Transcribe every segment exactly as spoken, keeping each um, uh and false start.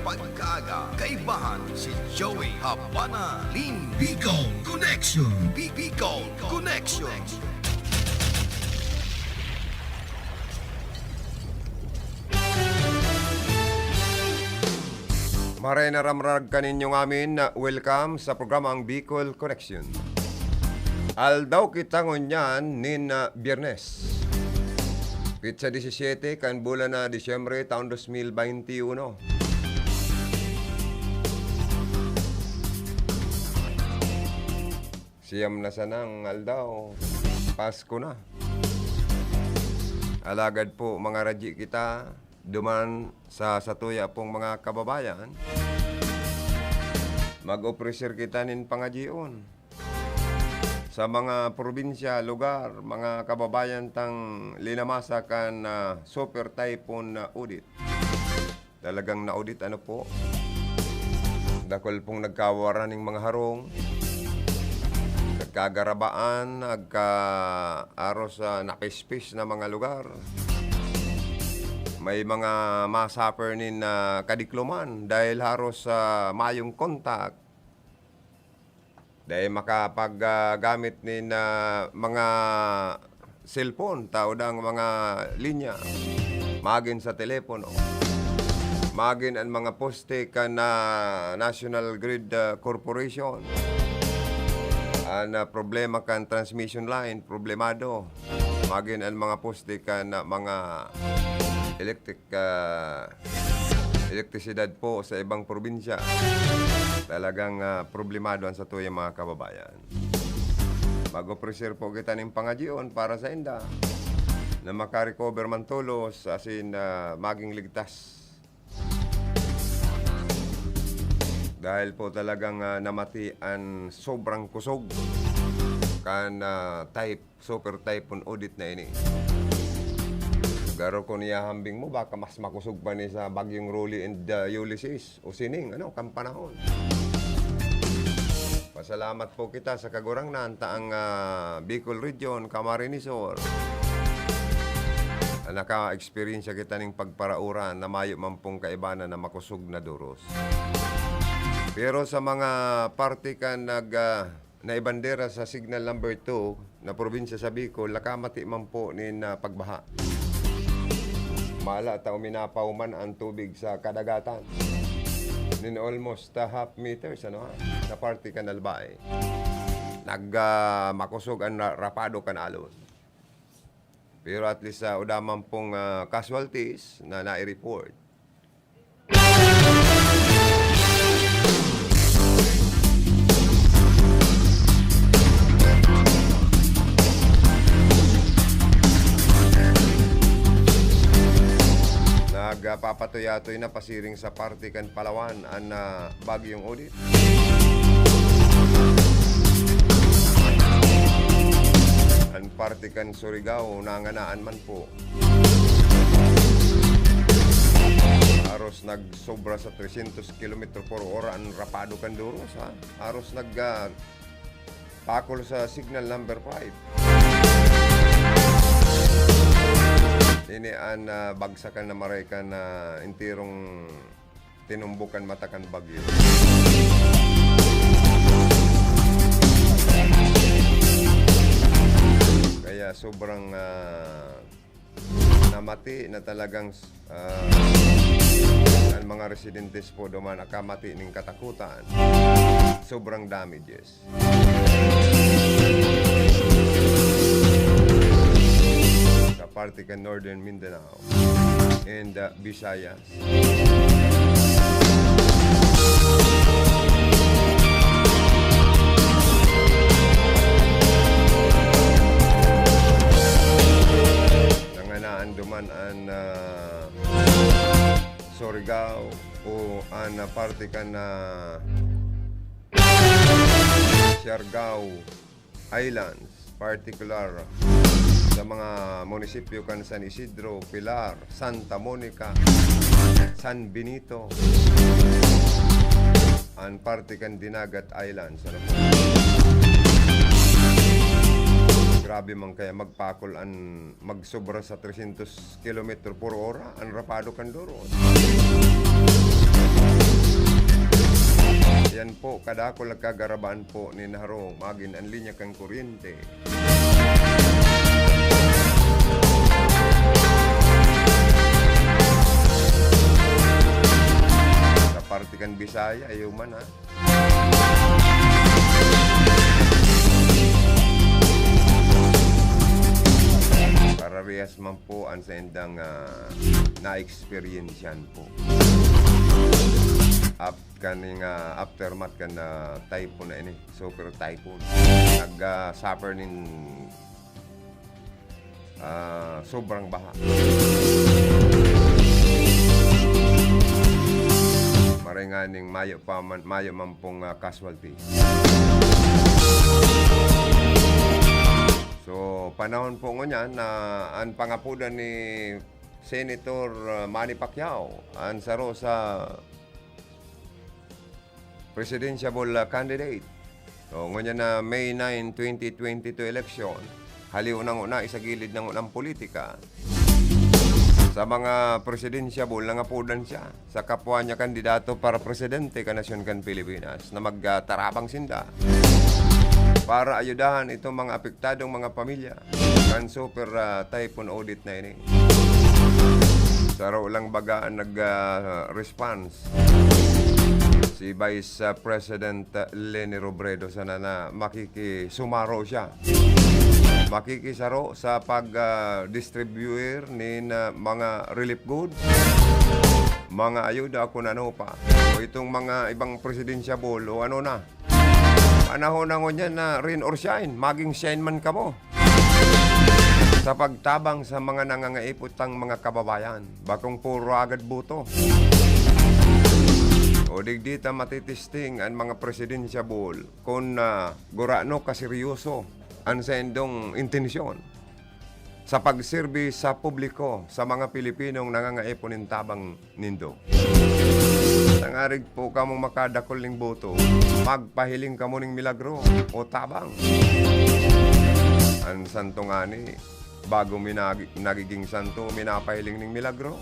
Pagkaaga, kaibahan si Joey Habana Lin. Bicol Connection. Bi-, Bicol Connection. Maray na ramrag kaninyo ngamin na welcome sa programang Bicol Connection. Aldaw kita ngunyan nin, ah, Biyernes. Petsa disisiete kan bulan na Disyembre, taon dos mil baynte uno. Siyam na sanang aldaw, Pasko na. Alagad po, mga radyi kita, duman sa satuya pong mga kababayan, mag-opreser kita nin pangadyion sa mga probinsya, lugar, mga kababayan tang linamasa kan, ah, Super Typhoon, ah, Odette. Talagang na-Odette, ano po, dakul pong nagkawara ning mga harong, nagkagarabaan, nagka-, aros sa napispis na mga lugar. May mga ma-suffer nin, ah, kadikloman dahil haros sa mayong kontak. Dai makapag, ah, gamit nin, ah, mga cellphone, tao dang mga linya, magin sa telepono, magin an mga poste kan, ah, National Grid, ah, Corporation. An, ah, problema kan transmission line, problemado. Magin an mga poste kan, ah, mga electric, ah, elektrisidad po sa ibang probinsya. Talagang, ah, problemado an satuyang mga kababayan. Mag-opreser po kita nin pangadyion para sainda na makarecover man tolos, asin, ah, maging ligtas. Dahil po talagang, ah, namati an sobrang kusog kan, ah, type Super Typhoon Odette na ini. Garo kun ihahambing mo, baka mas makusog pa ni sa Bagyong Rolly and, uh, Ulysses o sining, ano, kan panahon. Pasalamat po kita sa Kagurangnan ta ang, ah, Bicol Region, Camarines Sur. Naka-eksperyensya kita ning pagparauran na mayo man pong kaibanan na makusog na doros. Pero sa mga parte kan nag, ah, naibandera sa signal number two na probinsya sa Bicol, nakamati man po nin, ah, pagbaha. Mala ta uminapaw man an tubig sa kadagatan nin almost, ah, half meters, ano, ha, sa parte kan Albay. Nag, ah, makosog an ra-, rapado kan alon. Pero at least, ah, wala man pong, ah, casualties na nai-report. Nagpapatoy-atoy na pasiring sa parte kan Palawan an, ah, Bagyong Odette. An parte kan Surigao, nanganaan man po. Haros nagsobra sa trescientos kilometro por hora an rapado kan doros, ha? Haros nag, ah, pakol sa signal number five. Ini an, ah, bagsakan na maray kan, ah, enterong tinumbok kan mata kan bagyo. Kaya sobrang, ah, namati na talagang, ah, ang mga residentes po duman nakamati ning katakutan. Sobrang damages. Sa parte kan Northern Mindanao and, ah, Visayas. Nanganaan duman an, ah, Surigao o an, ah, parte kan, ah, Siargao Islands, partikular sa mga munisipyo kan San Isidro, Pilar, Santa Monica, San Benito, an parte kan Dinagat Islands. Ano po? Grabe man kaya magpakol an magsobra sa trescientos kilometro por hora an rapado kan doros. Kadakul na kagarabahan po nin harong, magin an linya kan kuryente. Sa parte kan Bisaya, iyo man, ha? Pararehas man po an saindang, ah, naeksperyensyahan po. Ap-, kaning, ah, aftermath kan, ah, typhoon na ini, super typhoon. Nag, ah, suffer nin, ah, sobrang baha. Maray nganing mayo pa man, mayo man pong, ah, casualty. So, panahon po ngunyan na an pangapodan ni Senator, ah, Manny Pacquiao, an saro sa presidentiable, ah, candidate. So, ngunyan na May nine, twenty twenty-two election, haliw na nguna, isagilid na nguna ang politika. Sa mga presidentiable, nangapodan siya sa kapwa niya kandidato para presidente kan nasyon kan Pilipinas na magtarabang sinda para ayudahan itong mga apektadong mga pamilya kan super, ah, typhoon Odette na ini. Saro lang baga ang nag, ah, response, si Vice, ah, President, ah, Leni Robredo sana na makikisumaro siya. Makikisaro sa pag, ah, distribuer nin, ah, mga relief goods, mga ayuda, kung ano pa. O itong mga ibang presidentiable o ano na. Panahon na ngunyan na rain or shine, maging shine man kamo. Sa pagtabang sa mga nangangaipotang mga kababayan, bakong puro agad boto. O digdi ta matitesting an mga presidentiable kun, ah, gurano kaseryoso an saindong intensyon sa pagserbi sa publiko, sa mga Pilipinong nangangaipon nin tabang nindo. Tangarig po kamo makadakul ning boto, magpahiling kamo ning milagro o tabang. An santo ngani, bago minagi-, nagiging santo, minapahiling ning milagro.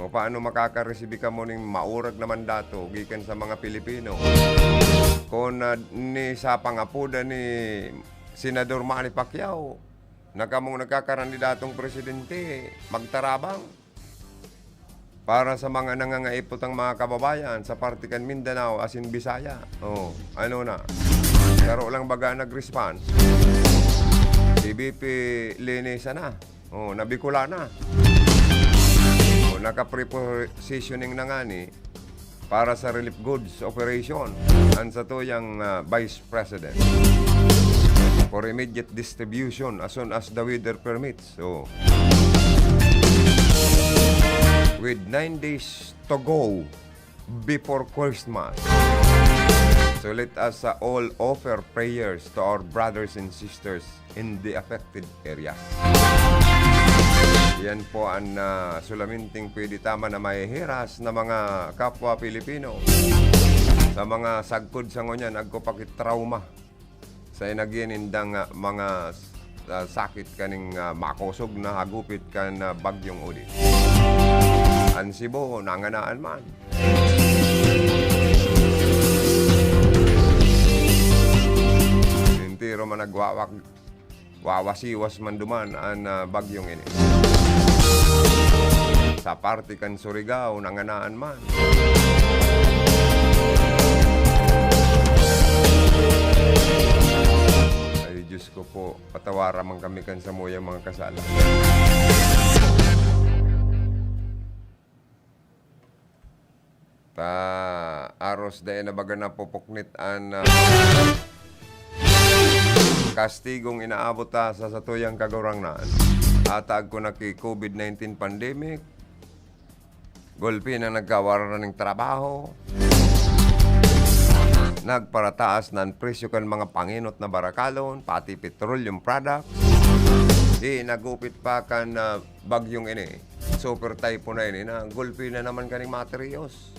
O paano makakaresibi kamo ning maurag na mandato gikan sa mga Pilipino? Kun, ah, ni sa pangapodan ni Senador Manny Pacquiao, na kamong nagkakarandidatong presidente, magtarabang para sa mga nangangaipotang mga kababayan sa parte kan Mindanao asin Bisaya. Oh, ano na? Saro lang baga nag-response? Si V P Leni sana. Oh, na Bicolana. Oh, naka-prepositioning na ngani para sa relief goods operation an satuyang, ah, Vice President for immediate distribution as soon as the weather permits. So, with nine days to go before Christmas, so let us, uh, all offer prayers to our brothers and sisters in the affected areas. Yan po ang, ah, sulaminting pwede tama na mahihiras na mga kapwa Pilipino sa mga sagkod sa ngunyan, agko pa ki trauma sa inagyan nindang, ah, mga, ah, sakit kaning, ah, makosog na hagupit kan, ah, Bagyong Odette. An Cebu, nanganaan man. Entero man nagwawak-, wawasiwas man duman an, ah, bagyong ini. Sa parte kan Surigao, nanganaan man. Ay, Diyos ko po, patawaran man kami kan samuyang mga kasala. Ta, aros dai na baga napupuknit an, ah, kastigong inaabot ta sa satuyang Kagurangnan. Ataag ko na ki COVID nineteen pandemic, gulpi na nagkawara na ning trabaho, nagparataas na an presyo kan mga pangenot na barakalon, pati petroleum products. Di nagupit pa kan, ah, bagyong ini, super typhoon na ini, na gulpi na naman kaning materials.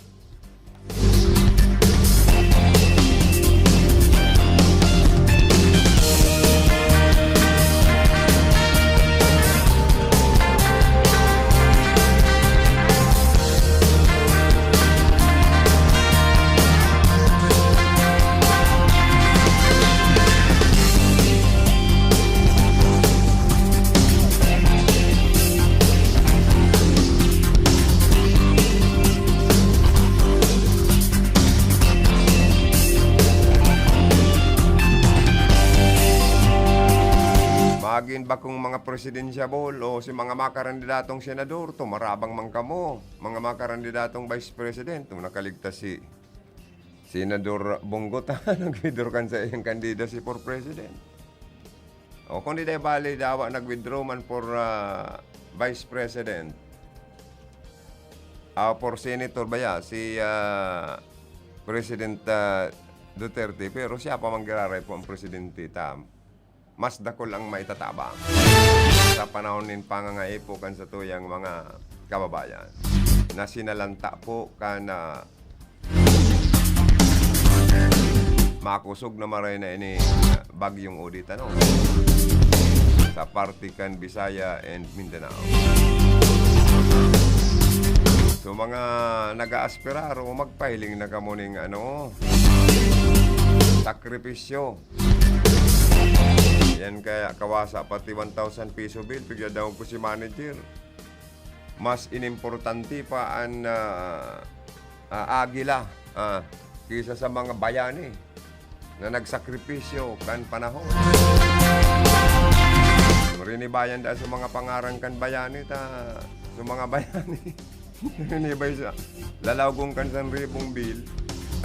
bakong mga presidensyabol o si mga makarandidatong senador, tumarabang man kamo, mga makarandidatong vice president, o nakaligtas si Senador Bonggot, nag-withdraw kan saiyang candidacy for president. O kung di dai bali, dawa nag-withdraw man for, ah, vice president, ah, for senator baya, si, ah, President, ah, Duterte, pero siya pa man giraray po ang presidente ta. Mas dakul ang maitatabang sa panahon nin pangangaipo kan satuyang mga kababayan na sinalanta po kan, ah, makosog na maray na ini, ah, bagyong Odette, ano, sa parte kan Bisaya and Mindanao. So, mga nag-aaspirar, o magpahiling na kamo ning, ano, sakripisyo. Yan kaya kawasa pati one thousand piso bill, pigdadaog ko si manager. Mas inimportante pa an, ah, ah, agila, ah, kaysa sa mga bayani na nagsakripisyo kan panahon. Rinibayan dahil sa mga pangaran kan bayani ta, sa mga bayani. Rinibay sa lalawgong kan sanribong bill,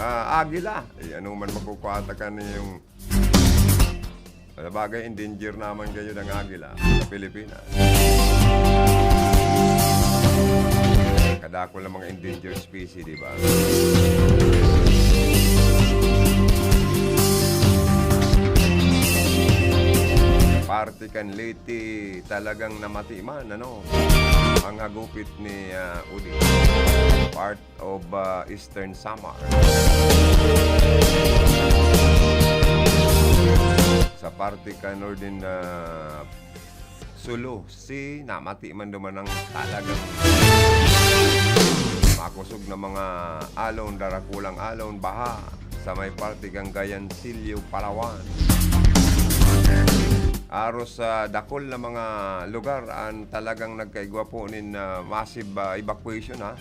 ah, agila. Eh, ano man makukuha ta kan yung Sa bagay, endanger naman kayo ng agila sa Pilipinas. Kadakol ng mga endangered species, di ba? Parte kan Leyte, talagang namati man, ano, ang hagupit ni, ah, Odette. Part of, ah, Eastern Samar. Sa parte kan Northern, ah, Sulu, si namati man duman ang talagang makosog na mga alon, darakulang alon, baha sa may parte kan Gayan, Silio, Palawan. Aros sa dakul na mga lugar an talagang nagkaigwa po nin, ah, massive, ah, evacuation, ha.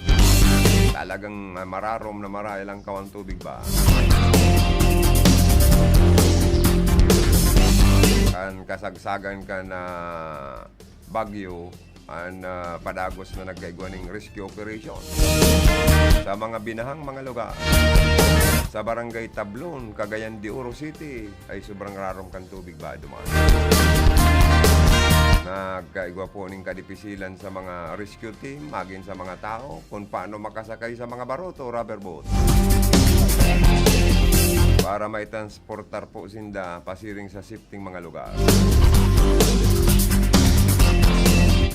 Talagang, ah, mararom na marael ang kawan tubig ba. Kan kasagsagan kan, ah, bagyo, an, ah, padagos na nagkaigwa ning rescue operation sa mga binahang mga lugar. Sa Barangay Tablon, Cagayan de Oro City, ay sobrang rarom kan tubig ba duman. Nagkaigwa po ning kadipisilan sa mga rescue team, magin sa mga tao, kung paano makasakay sa mga baroto, rubber boat, para maitransportar po sinda pasiring sa safety ting mga lugar.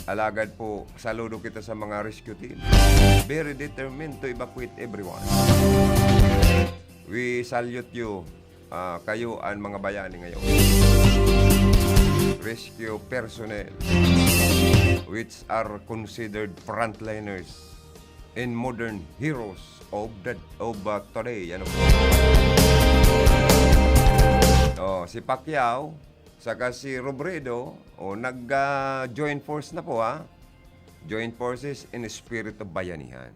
Alagad po, saludo kita sa mga rescue team. Very determined to evacuate everyone. We salute you, ah, kayo an mga bayani ngayon. Rescue personnel, which are considered frontliners and modern heroes of the, of, uh, today. Ano po? Oh, si Pacquiao, saka si Robredo, o, nag, ah, join force na po, ha? Join forces in spirit of bayanihan.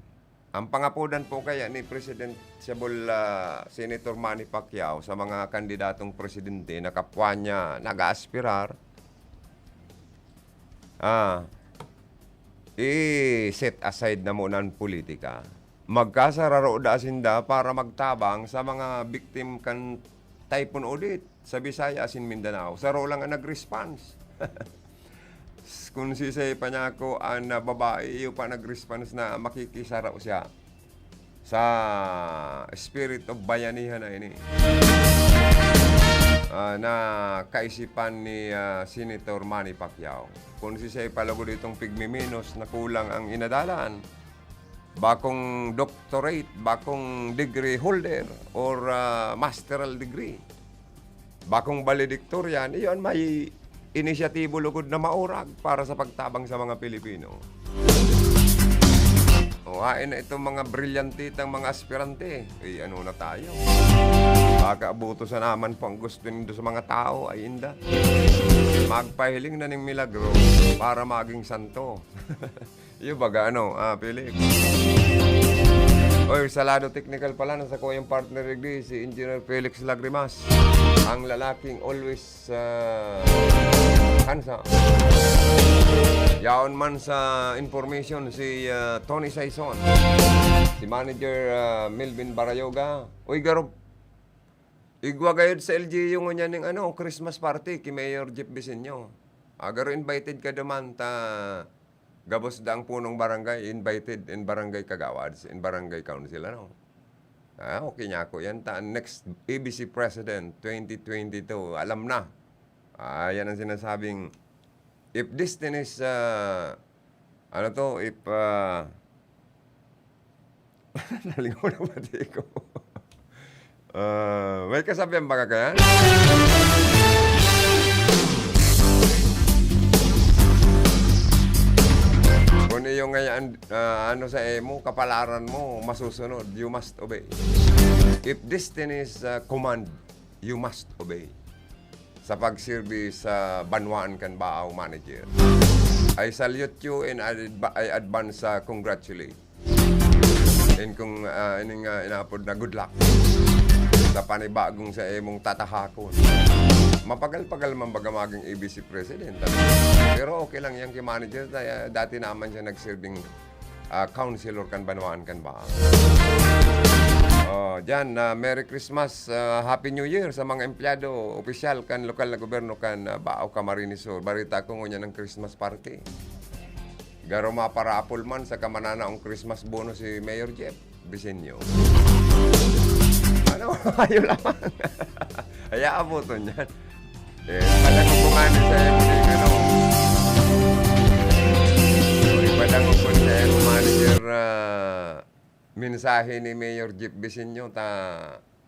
Ang pangapodan po kaya ni President Shabol, ah, Senator Manny Pacquiao sa mga kandidatong presidente na kapwa niya nag-aaspirar, ah, i-set aside na muna ang politika. Magkasararo da sinda para magtabang sa mga victim kan Typhoon Odette sa Bisaya asin Mindanao. Saro lang ang nag-response. Kung sisay pa niya ako, an, ah, babae, iyo pa nag-response na makikisarao siya sa spirit of bayanihan na ini. Ah, na kaisipan ni, ah, Senator Manny Pacquiao. Kung sisay pa lugod itong pigmiminos na kulang ang inadalan, bakong doctorate, bakong degree holder, or, ah, masteral degree, bakong valedictorian, iyon may inisyatibo lugod na maurag para sa pagtabang sa mga Pilipino. O, hain na itong mga brilyantitang mga aspirante. Eh, ano na tayo? Baka abuto sa naman po ang gusto nindo sa mga tao, ay inda. Magpahiling na ning milagro para maging santo. Iyo baga, ano, ah, Philip? Oy, sa lado technical pala, nasa ko yung partner digdi, si Engineer Felix Lagrimas. Ang lalaking always, ah, handsome. Yaon man sa information, si, ah, Tony Saison. Si Manager, ah, Melvin Barayoga. Uy, garo, igwa gayod sa L G U ngunyan ning ano, Christmas party ki Mayor Jeff Bisinio. Ah, garo invited ka duman ta gabos daang punong barangay, invited in barangay kagawads, in barangay council, ano. Ah, okay niya ako yan. Ta, next A B C President twenty twenty-two, alam na. Ah, yan ang sinasabing, if destiny is, ah, ano to, if, ah, nalingaw na pati ko. Ah, may kasabihan ba ka kaya? Kung iyo ngayaan, ah, ano sa emo, kapalaran mo, masusunod, you must obey. If destiny is, ah, command, you must obey. Sa pagserbi sa banwaan kan Baao manager, I salute you and I adva-, I advance, ah, congratulate. And kung, ah, ining, ah, inaapod na good luck sa panibagong sa imong tatahakon. Mapagal-pagal man baga maging A B C president, ano? Pero okay lang yan kay manager. Daya-, dati naman siya nagsirbing, ah, councilor kan banwaan kan Baao. Oh, dyan, ah, Merry Christmas, ah, Happy New Year sa mga empleyado, opisyal kan lokal na gobyerno kan, ah, Baao, Camarines Sur. Balita ko ngunyan ang Christmas party. Garo maparapol man sa kamananaong Christmas bonus si Mayor Jeff Bisinio. Ano? Ayaw lamang. Ay, aabuton yan. Eh, padangog ko nga ni sa M D, ano? Uy, padangog ko sa M D manager, ah, mensahe ni Mayor Jeff Bisinio, ta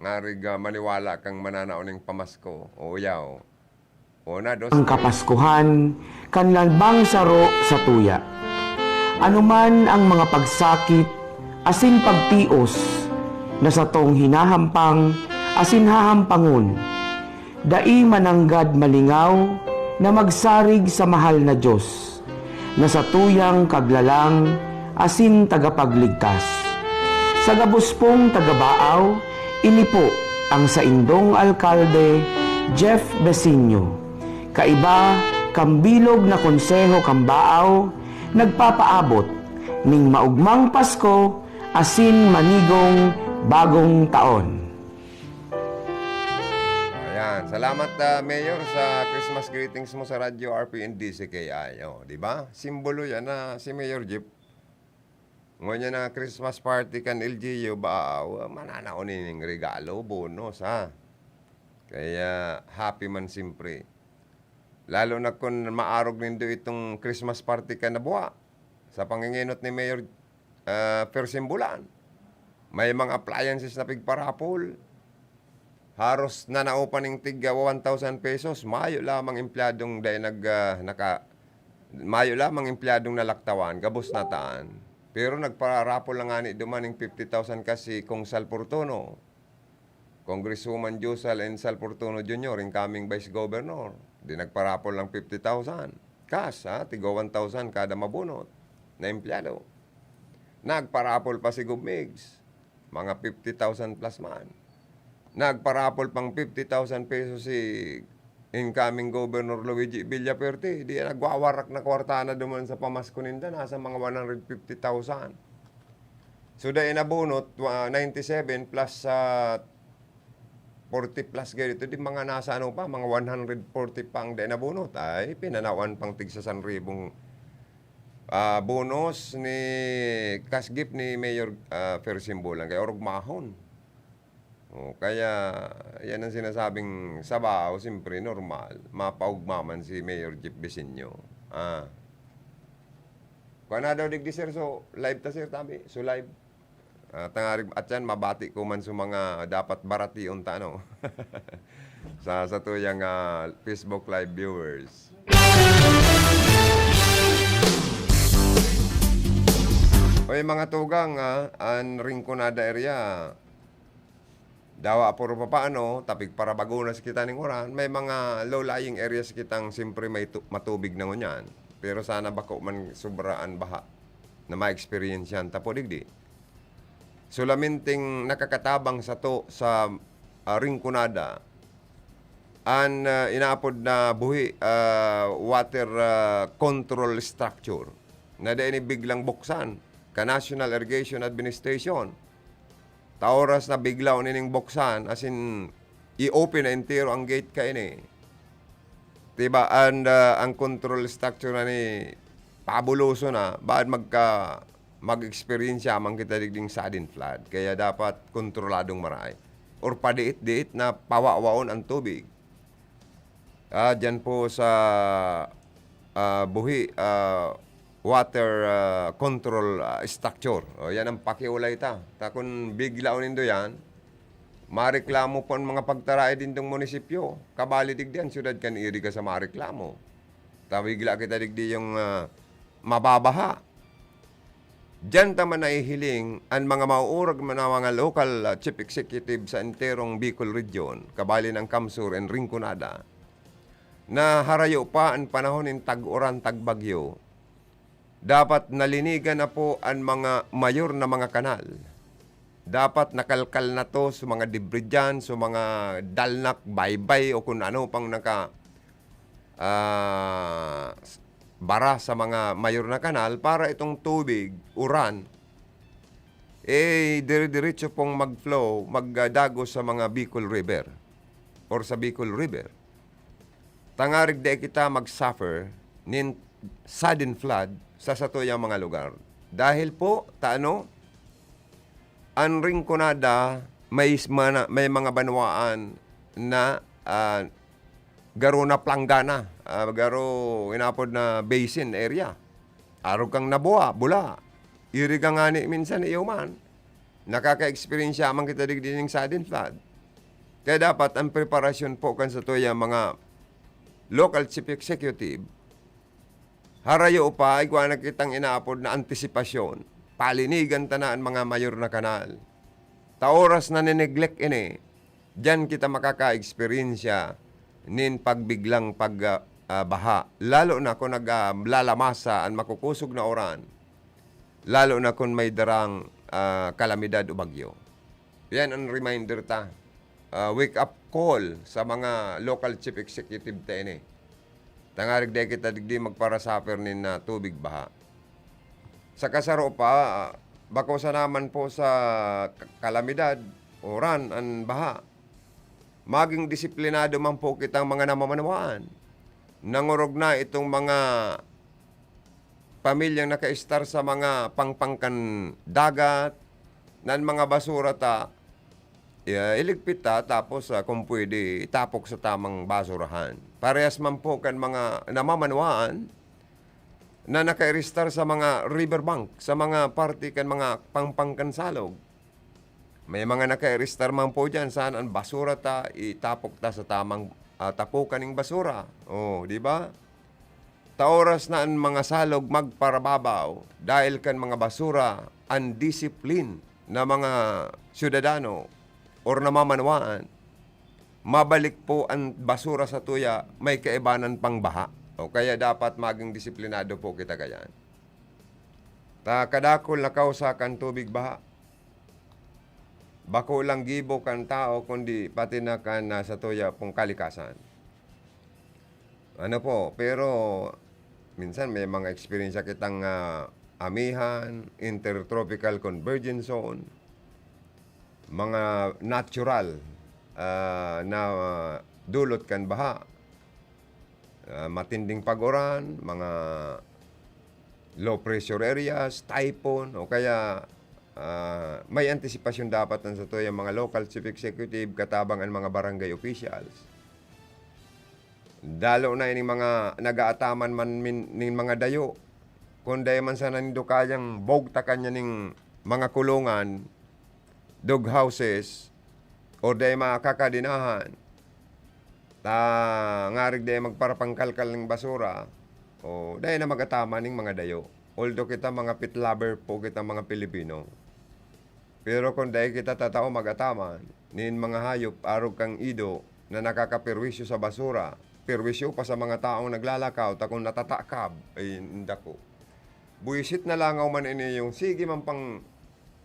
ngarig, ah, maniwala kang mananaon ning pamasko. O, yaw. Una, dos, ang tres. Kapaskuhan kan lambang saro sa tuya. Anuman ang mga pagsakit asin pagtios na satong hinahampang asin hahampangon, dai mananggad malingaw na magsarig sa mahal na Dios, na satuyang Kaglalang asin Tagapagligtas. Sa gabos pong taga-Baao, ini po ang saindong alkalde, Jeff Besinio. Kaiba kan bilog na konseho kan Baao, nagpapaabot ning maugmang Pasko asin manigong bagong taon. Ayan. Salamat, ah, Mayor, sa Christmas greetings mo sa Radyo R P N D C K I. Oh, di ba? Simbolo yan na si Mayor Jeff. Ngunyan na Christmas party kan L G U, ba, ah, mananaon ning regalo, bonus, ha? Kaya happy man simpre. Lalo na kun maarog nindo itong Christmas party kan nabuha sa pangingenot ni Mayor, ah, Fersin Bulan. May mga appliances na pigparapol. Haros nanao pa ning tig one thousand pesos, mayo lamang empleyadong dai nag, ah, naka-, mayo lamang empleyadong nalaktawan, gabos na taan. Pero nagparapol na ngani duman ning fifty thousand cash si Kong Sal Fortuno. Congresswoman Josal and Sal Fortuno Junior, incoming Vice Governor, di nagparapol ng fifty thousand. Cash, ha? Tig one thousand kada mabunot na empleyado. Nagparapol pa si Gov Migs, mga fifty thousand plus man. Nagparapol pang fifty thousand pesos si incoming Governor Luigi Villafuerte. Di nagwawarak na kwarta na duman sa pamasko ninda, nasa mga one hundred fifty thousand. So, dai nabunot, wa-, ninety-seven plus sa forty plus gayod ito, di mga nasa ano pa, mga one hundred forty pa ang dai nabunot. Ay, pinanawan pang tig sa sanribong, ah, bonus ni cash gift ni Mayor, ah, Fersin Bulan. Kaya orog mahon. Oh, kaya yan ang sinasabing sa Baao, siyempre, normal. Mapaugma man si Mayor Jeff Besinio. Ah. Kuha na daw digdi, sir. So, live ta, sir, tabi. So, live. Ah, tangarig, at yan, mabati ko man sa mga dapat baratiyon ta, ano? Sa, sa tuyang, ah, Facebook Live viewers. Oy, mga tugang, ah, an Rinconada area. Dawa puro papaano, tapig parabago na si kita ning uran. May mga low-lying areas kitang siyempre may tu-, matubig na ngunyan. Pero sana bako man sobra an baha na ma-experience yan. Tapo digdi. Solamente nakakatabang sato sa, ah, Rinconada an, ah, inaapod na buhi, ah, water, ah, control structure na dai ni biglang buksan ka National Irrigation Administration. Ta oras na bigla nining buksan, as in, i-open na entero ang gate kaini. Diba? And, ah, ang control structure na ni pabuloso na, baad magka-, mag-eksperyensya man kita digding sudden flood. Kaya dapat kontroladong maray. Or padiit-diit na pawawaon ang tubig. Ah, diyan po sa, ah, buhi, ah, water, ah, control, ah, structure. O, yan ang pakiulay ta. Ta kun biglaon nindo yan, mareklamo po ang mga pagtarae dindong munisipyo. Kabali digdi an syudad kan iriga sa mareklamo. Ta bigla kita digdi yung, ah, mababaha. Diyan ta man nahihiling an mga mauurag man na mga local, ah, chief executive sa enterong Bicol Region, kabali ng Kamsur and Rinconada, na harayo pa an panahon nin tag-uran, tagbagyo. Dapat nalinigan na po an mga mayor na mga kanal. Dapat nakalkal na to sa mga debris dyan, sa mga dalnak, baybay, o kung ano pang naka, ah, s-, bara sa mga mayor na kanal para itong tubig, uran, eh, dire-diretso pong mag-flow, magdagos sa mga Bicol River or sa Bicol River. Tangarig dai kita mag-suffer nin sudden flood sa satuyang mga lugar. Dahil po, ta ano, an Rinconada may s-, mana-, may mga banwaan na, ah, garo na planggana, ah, garo inapod na basin area. Arog kang nabuha, bula. Iriga ngani minsan iyo man. Nakaka-eksperyensya man kita digdi ning sudden flood. Kaya dapat ang preparasyon po kan satuyang mga local chief executive, harayo pa, igwa na kitang inaapod na antisipasyon. Palinigan ta na an mga mayor na kanal. Ta oras na nineglect ini, diyan kita makaka-eksperyensya nin pagbiglang pag, ah, ah, baha. Lalo na kung nag, ah, lalamasa an makukusog na uran. Lalo na kung may darang, ah, kalamidad o bagyo. Yan ang reminder ta. Ah, wake up call sa mga local chief executive ta ini. Tangarig dai kita digdi magparasuffer nin, ah, tubig baha. Sa kasaro pa, ah, bako sana man po sa ka-, kalamidad, uran, an baha. Maging disiplinado man po kitang mga namamanwaan. Nangorog na itong mga pamilyang nakaistar sa mga pangpang kan dagat, na an mga basura ta, ya, iligpit ta, tapos, ah, kung pwede, itapok sa tamang basurahan. Parehas man po kan mga namamanwaan na nakairistar sa mga riverbank, sa mga parte kan mga pangpang kan salog. May mga nakairistar man po diyan, saan an basura ta, itapok ta sa tamang, ah, tapukan ning basura. Oh, di ba? Ta oras na an mga salog magparababaw dahil kan mga basura, an disiplin na mga syudadano or namamanwaan, mabalik po an basura sa tuya, may kaibanan pang baha. O kaya dapat maging disiplinado po kita kayan. Ta kadakul na kausa kan tubig baha. Bako lang gibo kan tao, kundi pati na kan, ah, sa tuya pong kalikasan. Ano po, pero minsan may mga eksperyensya kitang, ah, amihan, intertropical convergence zone, mga natural, ah, na dulot kan baha. Ah, matinding pag-uran, mga low pressure areas, typhoon, o kaya, ah, may antisipasyon dapat ang sa tuyang mga local chief executive katabang ang mga barangay officials. Dalo na ining mga nagaataman man min-, ning mga dayo. Kung dai man sana nindo kayang bugtakan niya ning mga kulungan, dog houses, or dai makakadinahan, ta ngarig dai magparapangkalkal ning basura, o dai na mag-ataman ning mga dayo. Although kita mga pet lover po, kita mga Pilipino. Pero kung dai kita tatao mag-ataman nin mga hayop arog kan ido na nakakaperwisyo sa basura, perwisyo pa sa mga taong naglalakaw, ta kung natatakab, ay, nako. Buwisit na langaw man ini yung sige man pang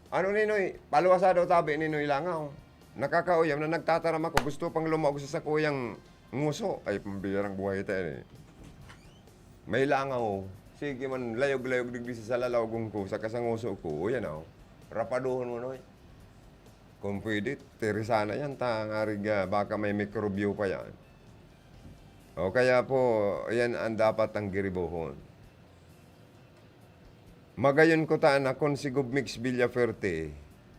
Ano, Ninoy? Paluwasa daw tabi ni Noy Langaw. Nakakauyam na nagtataram ako, gusto pang lumaog sa sakuyang nguso. Ay, pambirang buhay tayo eh. May langaw. Sige man, layog-layog digdi sa lalawagon ko, saka sa nguso ko. O yan, oh. Rapaduhon mo, Noy. Kung pwede, tiri sana yan, ta ngarig, ah, baka may mikrobyo pa yan. O kaya po, yan ang dapat ang giribohon. Magayon ko ta na kun si Gov Mix Villafuerte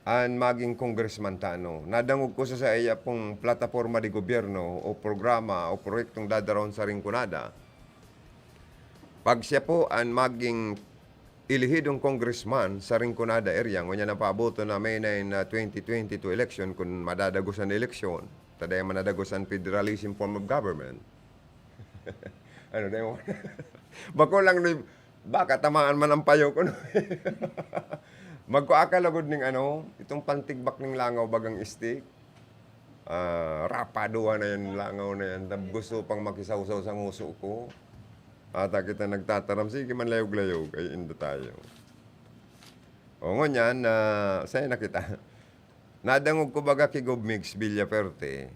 an magin congressman ta, ano. Nadangog ko sa saiya pong plataporma de gobyerno o programa o proyektong dadarahon sa Rinconada. Pag siya po an maging elehidong congressman sa Rinconada area, ngunyan ang paaboton na May nine, ah, twenty twenty-two election, kun madadagos an eleksyon, ta dai man nadagos an federalism form of government. Ano, dai mo? Bako lang, no, baka tamaan man ang payo ko, no? Magkuha ka lugod ning ano, itong pantigbak ning langaw bagang stick. Ah, rapaduhan na yan, langaw na yan. Tab-, gusto pang makisawsaw sa nguso ko. Ata kita nagtataram, sige man layog-layog, ay inda tayo. O, ngunyan, ah, sa'yo na kita. Nadangog ko baga ki Gov Mix Villafuerte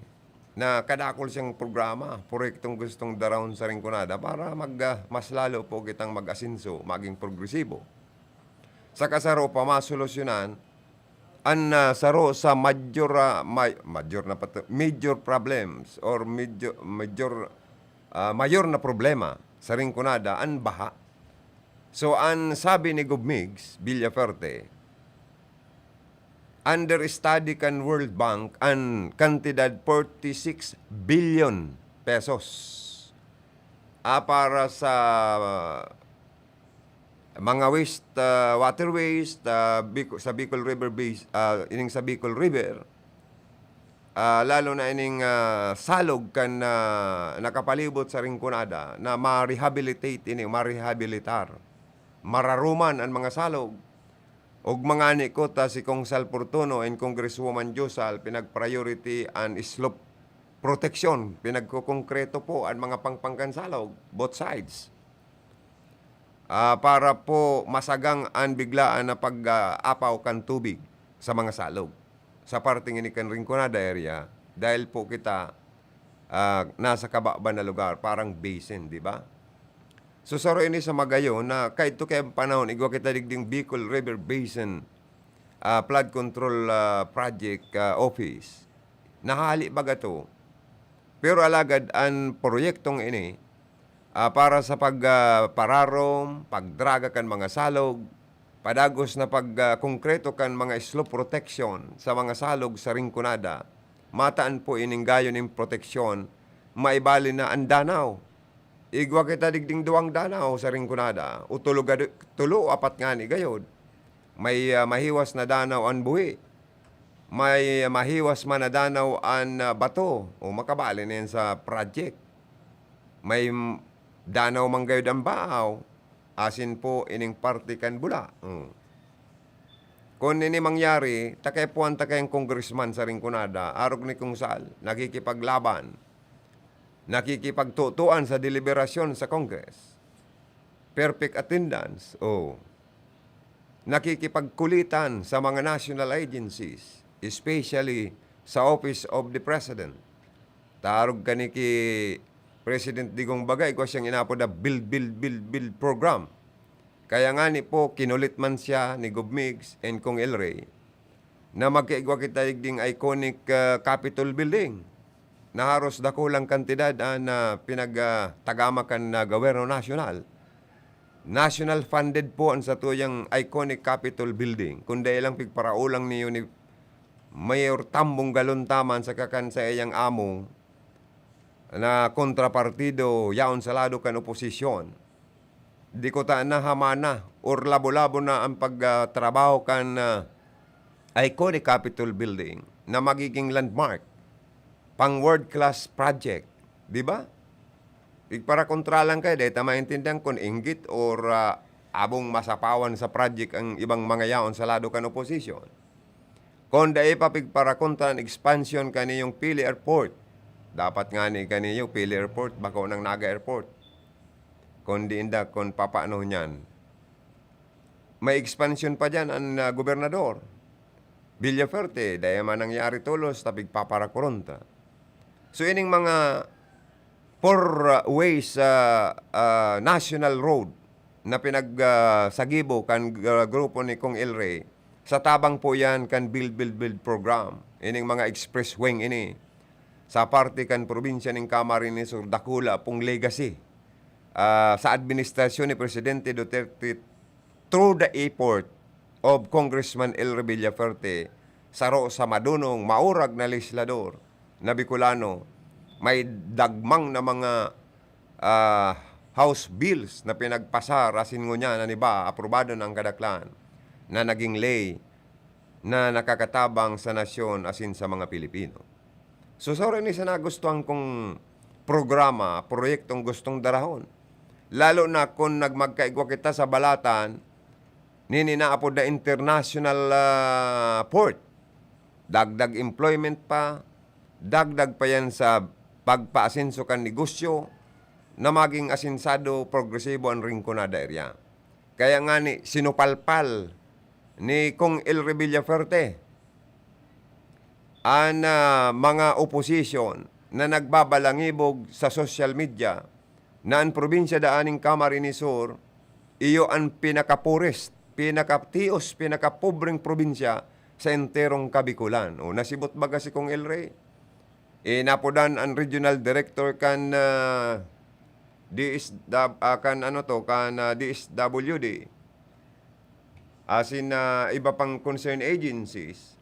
na kadakul siyang programa, proyektong gustong darahon sa Rinconada para mag-, ah, mas lalo po kitang mag-asenso, maging progresibo. Saka saro pa masolusyonan an, ah, saro sa major, ah, may-, major na pat-, major problems or major, major, ah, mayor na problema sa Rinconada, an baha. So, an sabi ni Gov Mix Villafuerte, under study kan World Bank an kantidad forty-six billion pesos, ah, para sa mga waste, ah, water waste, ah, Bico-, sa Bicol River base, ah, ining sa Bicol River, ah, lalo na ining, ah, salog kan, ah, nakapalibot sa Rinconada na ma-rehabilitate ini, marehabilitar. Mararuman an mga salog. Ugma ngani ko ta si Kong Sal Fortuno and Congresswoman Josal pinag-priority an slope protection, pinagkukongkreto po an mga pangpang kan salog, both sides. Ah, para po masagang an biglaan na pag, ah, apaw kan tubig sa mga salog. Sa parteng ini kan Rinconada area, dahil po kita, ah, nasa kababa na lugar, parang basin, di ba? So, saro ini sa magayon na kaidto kay panahon, igwa kita digding Bicol River Basin, ah, Flood Control, ah, Project, ah, Office. Nahali baga to. Pero alagad an proyektong ini, ah, para sa pag, ah, pararom, pagdraga kan mga salog, padagos na pag, ah, konkreto kan mga slope protection sa mga salog sa Rinconada, mataan po ining gayo nin proteksyon, maibali na an danaw. Igwa kita digding duwang danaw sa Rinconada, o tulo gado-, tulo o apat ngani gayod. May, ah, mahiwas na danaw an buhi. May mahiwas man na danaw an, ah, bato. O, makabali na yan sa project. May, mm, danaw man gayod an baaw, asin po ining parte kan bula. Mm. Kun ini mangyari, takay puwan takay ang congressman sa Rinconada, arog ni Kung Sal, nakikipaglaban, nakikipagtutuan sa deliberasyon sa Congress. Perfect attendance, o nakikipagkulitan sa mga national agencies, especially sa Office of the President. Tarog kani ki President Digong Bagay, igwa siyang inapod na build, build, build, build program. Kaya ngani po, kinulit man siya ni Gov Migs and Kong El Rey na magkaigwa kita digding iconic, ah, Capitol Building na haros dakulang kantidad, ah, na pinag, ah, tagama kan, ah, Gobyerno Nasyonal. National funded po an satuyang iconic Capitol Building. Kun dai lang pigparaulang niyo ni Mayor Tambong Galon Taman saka kan saiyang amo na kontrapartido yaon sa lado kan oposisyon, di ko ta nahamana or labo-labo na an pagtrabaho kan, ah, iconic Capitol Building na magiging landmark, pang world class project, di ba? Igparakontra lang kayo, dai ta maintindihan kun inggit or, ah, abong masapawan sa project ang ibang mga yaon sa lado kan oposisyon. Kun dai pa pigparakontra an expansion kaniyong Pili Airport, dapat ngani kaniyo Pili Airport, bako nang Naga Airport. Kun di inda, kun papaano niyan. May expansion pa diyan an, ah, gobernador. Villafuerte, dai man nangyari tolos ta pigpaparakuron ta. So, ining mga four, ah, ways, ah, ah, national road na pinag, ah, sagibo kan, ah, grupo ni Cong El Rey, sa tabang po yan kan Build, Build, Build program. Ining mga expressway ini, sa parte kan probinsya nin Camarines Sur, dakula pong legacy, ah, sa administrasyon ni Presidente Duterte through the effort of Congressman El Rey Villafuerte, saro sa madunong, maurag na legislador na Bicolano, may dagmang na mga, ah, house bills na pinagpasar, asin ngunyan an iba, aprobado na an kadaklan, na naging ley na nakakatabang sa nasyon asin sa mga Pilipino. So, saro ini sa nagustuhan kong programa, proyektong gustong darahon. Lalo na kun nagmagkaigwa kita sa balatan nin inaapod na international, ah, port. Dagdag employment pa, dagdag pa yan sa pagpaasenso kan negosyo na maging asensado, progresibo an Rinconada area. Kaya ngani, sinupalpal ni Cong El Rey Villafuerte an, ah, mga opposition na nagbabalangibog sa social media na an probinsya daa nin Camarines Sur iyo an pinaka-poorest, pinakatios, pinakapobreng probinsya sa enterong Kabicolan. O, nasibot baga si Cong El Rey? Inapodan an regional director kan, ah, D S W, ah, kan ano to, kan, ah, D S W D. Asin, ah, iba pang concern agencies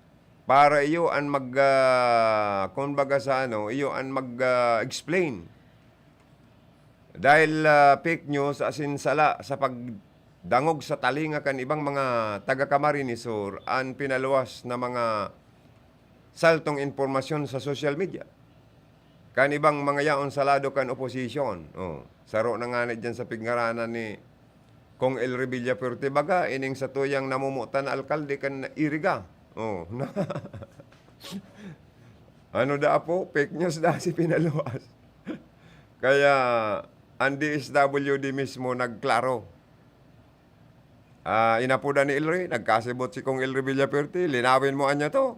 para iyo an mag, ah, kumbaga sa ano, iyo an mag, ah, explain. Dahil, ah, fake news asin sala sa pagdangog sa talinga kan ibang mga taga Camarines Sur an pinaluwas na mga saltong impormasyon sa social media kan ibang mga yaon sa lado kan oposisyon. Oh, saro na ngani diyan sa pigngaranan ni Cong El Rey Villafuerte, baga, ining satuyang namomotan na alkalde kan Iriga. Oh, ano da, apo? Fake news da si pinaluwas. Kaya, ang D S W D mismo nagklaro. Ah, inapodan ni El Rey, nagkasibot si Cong El Rey Villafuerte, linawin mo anya to.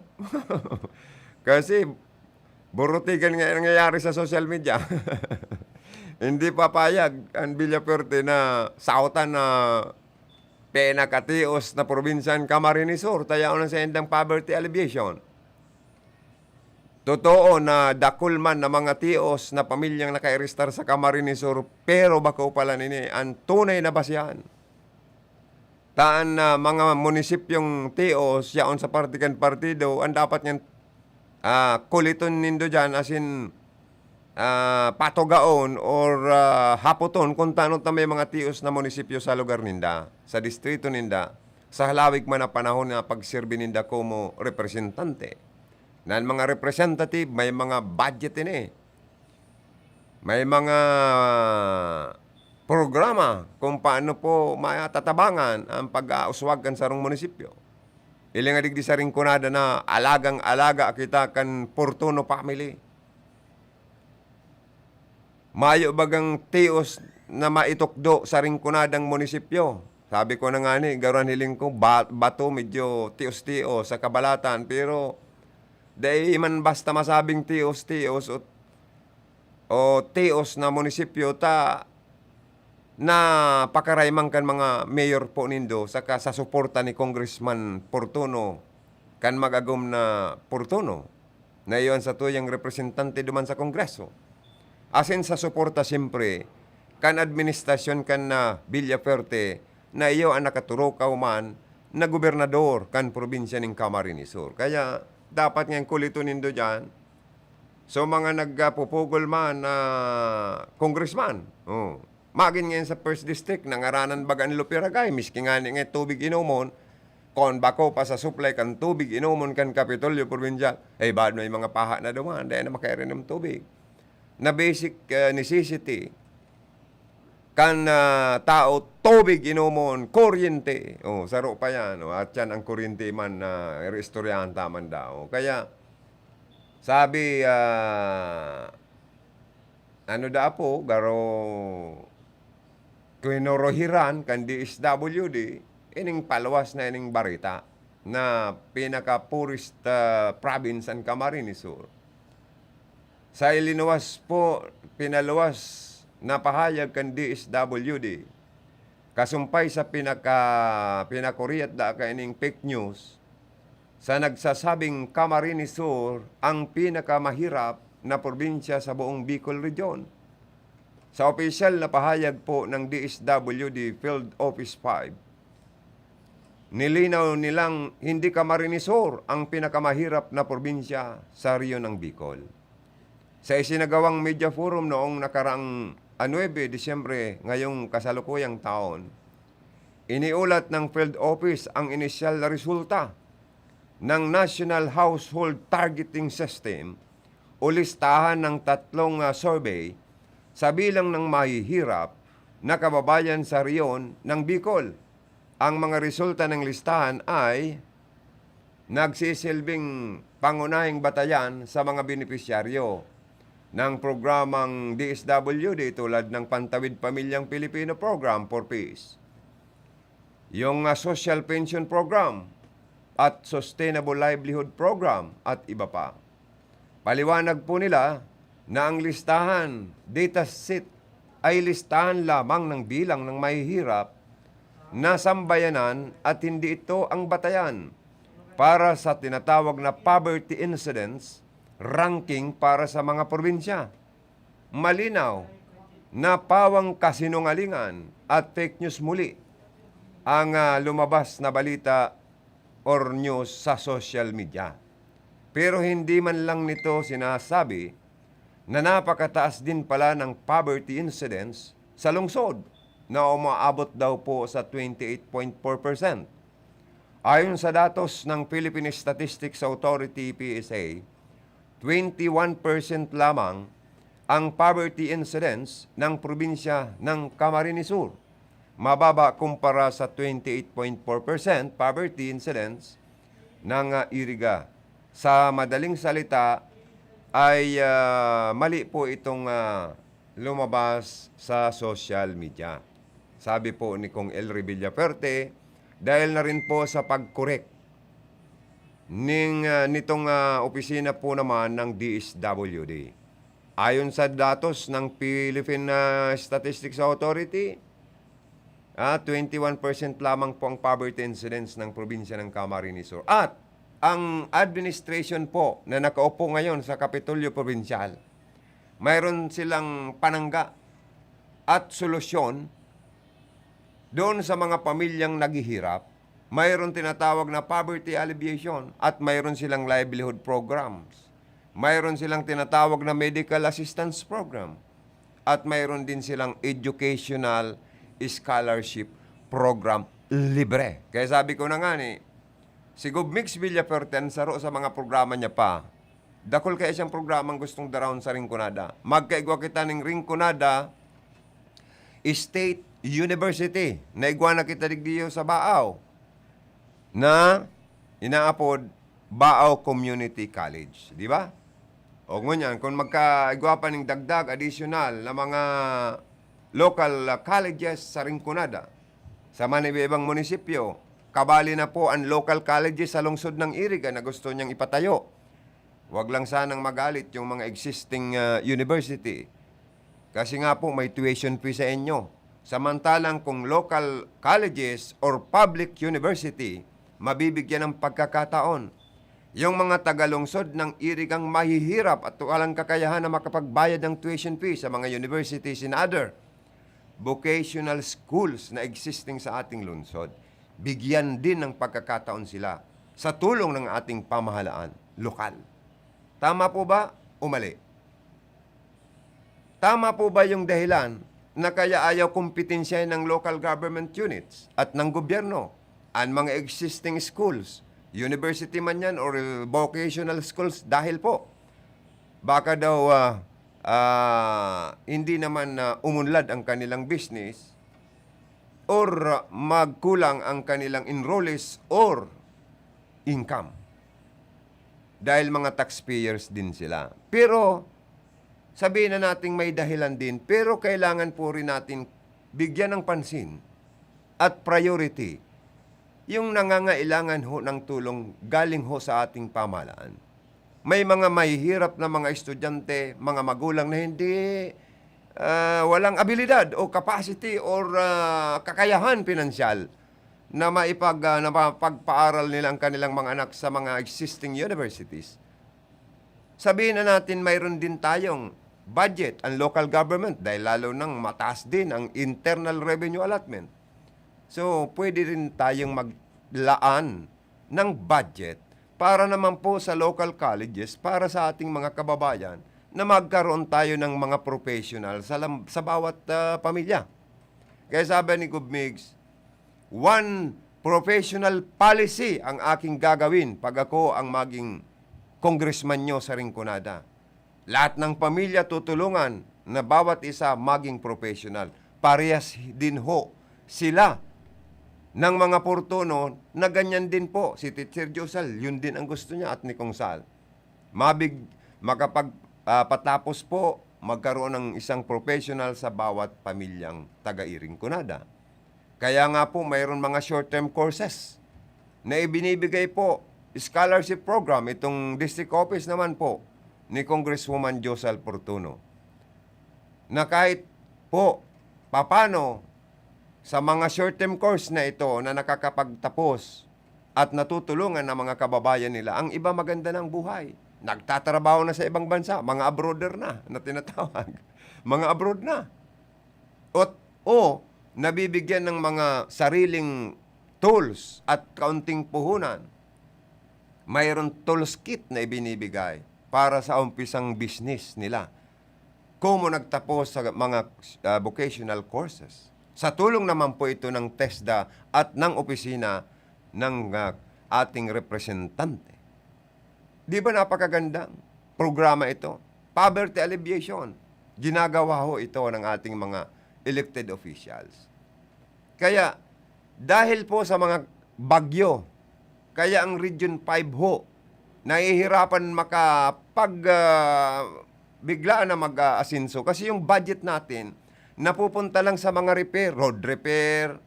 Kasi, burutigan nga nangyayari sa social media. Hindi papayag ang Villafuerte na sautan na pinakatios na probinsya an Camarines Sur, ta yaon na saindang poverty alleviation. Totoo na dakul man na mga tios na pamilyang nakairestar sa Camarines Sur, pero bako pala nini an tunay na basehan. Ta an, ah, mga munisipyong tios, yaon sa parte kan partido, an dapat niyang, ah, kuliton nindo diyan, asin, ah, patugaon or, ah, hapoton kun tano ta may mga tios na munisipyo sa lugar ninda, sa distrito ninda, sa halawig man na panahon na pagserbi ninda komo representante. Na an mga representative, may mga budget ini. May mga programa kung paano po matatabangan ang pag-aaswag kan sarong munisipyo. Hiling nga digdi sa Rinconada na alagang-alaga kita kan Fortuno family. Mayo bagang tios na maitukdo sa Rinconadang munisipyo? Sabi ko na ngani, garo an hiling ko, ba-, bato, medyo tios-tios sa kabalatan, pero dai man basta masabing tios-tios o, o tios na munisipyo ta napakaray man kan mga mayor po nindo saka sa suporta ni Congressman Fortuno kan mag-agom na Fortuno. Na iyo an satuyang representante duman sa Kongreso. Asin sa suporta, siyempre, kan administrasyon kan, ah, Villafuerte na iyo an nakaturukaw man na gobernador kan probinsya nin Camarines Sur. Kaya dapat nga kuliton nindo diyan. So, mga nagpupugol man na congressman, oh, magin ngayon sa First District, nangaranan baga an Luperagay, miski ngani nga tubig inomon, kun bako pa sa supply kan tubig inomon kan Kapitolyo Probinsyal, eh, bad may mga paha na duman, dai na makainom tubig. Na basic, ah, necessity kan, ah, tao, tubig inomon, kuryente. Oh, saro pa yan. Oh, at yan ang kuryente man na iristoryahan ta man daw. Kaya, sabi, ah, ano da po, garo kinorohiran kan D S W D, ining paluwas na ining barita. na pinaka-poorest, ah, province an Camarines Sur. Sa ilinuwas po, pinaluwas na pahayag kan D S W D, kasumpay sa pinaka-, pinakuriat da kaining fake news, sa nagsasabing Camarines Sur ang pinakamahirap na probinsya sa buong Bicol Region. Sa opisyal na pahayag po ng D S W D Field Office five, nilinaw nilang hindi Camarines Sur ang pinakamahirap na probinsya sa rehiyon ng Bicol. Sa isinagawang media forum noong nakaraang a nuebe Disyembre ngayong kasalukuyang taon, iniulat ng Field Office ang inisyal na resulta ng National Household Targeting System o listahan ng tatlong, ah, survey sa bilang ng mahihirap na kababayan sa rehiyon ng Bicol. Ang mga resulta ng listahan ay nagsisilbing pangunahing batayan sa mga benepisyaryo ng programang D S W D, tulad ng Pantawid Pamilyang Pilipino Program for Peace, yung, ah, Social Pension Program at Sustainable Livelihood Program at iba pa. Paliwanag po nila na ang listahan, data set, ay listahan lamang ng bilang ng mahihirap na sambayanan at hindi ito ang batayan para sa tinatawag na poverty incidence ranking para sa mga probinsya. Malinaw na pawang kasinungalingan at fake news muli ang, ah, lumabas na balita or news sa social media. Pero hindi man lang nito sinasabi na napakataas din pala ng poverty incidence sa lungsod, na umaabot daw po sa twenty-eight point four percent. Ayon sa datos ng Philippine Statistics Authority, P S A, twenty-one percent lamang ang poverty incidence ng probinsya ng Camarines Sur. Mababa kumpara sa twenty-eight point four percent poverty incidence ng, ah, Iriga. Sa madaling salita ay, ah, mali po itong, ah, lumabas sa social media. Sabi po ni Kong Elry Villafuerte, dahil na rin po sa pag-correct ning, ah, nitong, ah, opisina po naman ng D S W D. Ayon sa datos ng Philippine, ah, Statistics Authority, ah, twenty-one percent lamang po ang poverty incidence ng probinsya ng Camarines Sur. At ang administration po na nakaupo ngayon sa Kapitolyo Probinsyal, mayroon silang panangga at solusyon doon sa mga pamilyang naghihirap. Mayroon tinatawag na poverty alleviation at mayroon silang livelihood programs. Mayroon silang tinatawag na medical assistance program. At mayroon din silang educational scholarship program libre. Kaya sabi ko na nga ni, si Gov Mix Villafuerte, saro sa mga programa niya pa, dakul kaya siyang programang gustong daraon sa Rinconada. Magkaigwa kita ning Rinconada State University. Naigwa na kita digdiyo sa Baao na inaapod Baao Community College. Di ba? O ngunyan, kung magkaigwa pa ning dagdag, additional na mga local, ah, colleges sa Rinconada, sa man iba-ibang munisipyo, kabali na po ang local colleges sa lungsod ng Iriga na gusto niyang ipatayo. Wag lang sanang magalit yung mga existing, ah, university. Kasi nga po, may tuition fee sa inyo. Samantalang kung local colleges or public university, mabibigyan ng pagkakataon. Yung mga tagalungsod ng Irigang mahihirap at walang kakayahan na makapagbayad ng tuition fee sa mga universities and other vocational schools na existing sa ating lungsod, bigyan din ng pagkakataon sila sa tulong ng ating pamahalaan lokal. Tama po ba o mali? Tama po ba yung dahilan na kaya ayaw kompetensyahin ng local government units at ng gobyerno ang mga existing schools, university man yan or vocational schools? Dahil po, baka daw, ah, ah, hindi naman na umunlad ang kanilang business or magkulang ang kanilang enrollees or income. Dahil mga taxpayers din sila. Pero, sabihin na nating may dahilan din, pero kailangan po rin natin bigyan ng pansin at priority yung nangangailangan ho ng tulong galing ho sa ating pamahalaan. May mga mahihirap na mga estudyante, mga magulang na hindi, ah, walang abilidad o capacity or, ah, kakayahan pinansyal na maipag-, ah, na mapagpaaral nila ang kanilang mga anak sa mga existing universities. Sabihin na natin mayroon din tayong budget ang local government dahil lalo nang mataas din ang internal revenue allotment. So, pwede rin tayong maglaan ng budget para naman po sa local colleges para sa ating mga kababayan na magkaroon tayo ng mga professional sa lam-, sa bawat, ah, pamilya. Kaya sabi ni Gov Migs, "One professional policy ang aking gagawin pag ako ang maging congressman nyo sa Rinconada. Lahat ng pamilya tutulungan na bawat isa maging professional." Parehas din ho sila ng mga Portuno na ganyan din po. Si Teacher Josal, yun din ang gusto niya at ni Kong Sal. Mabig-, makapag-, ah, patapos po, magkaroon ng isang professional sa bawat pamilyang taga-Iring Kunada. Kaya nga po, mayroon mga short-term courses na ibinibigay po, scholarship program, itong district office naman po ni Congresswoman Josal Portuno, na kahit po papano sa mga short-term course na ito na nakakapagtapos at natutulungan ng mga kababayan nila, ang iba maganda ng buhay. Nagtatrabaho na sa ibang bansa, mga abroader na, na tinatawag. Mga abroad na. Ot-, o nabibigyan ng mga sariling tools at kaunting puhunan. Mayroon tools kit na ibinibigay para sa umpisang business nila. Komo nagtapos sa mga, ah, vocational courses. Sa tulong naman po ito ng TESDA at ng opisina ng, ah, ating representante. Di ba napakagandang programa ito? Poverty alleviation. Ginagawa ho ito ng ating mga elected officials. Kaya, dahil po sa mga bagyo, kaya ang Region five ho, nahihirapan makapag-, ah, biglaan na mag-aasenso. Kasi yung budget natin, napupunta lang sa mga repair, road repair,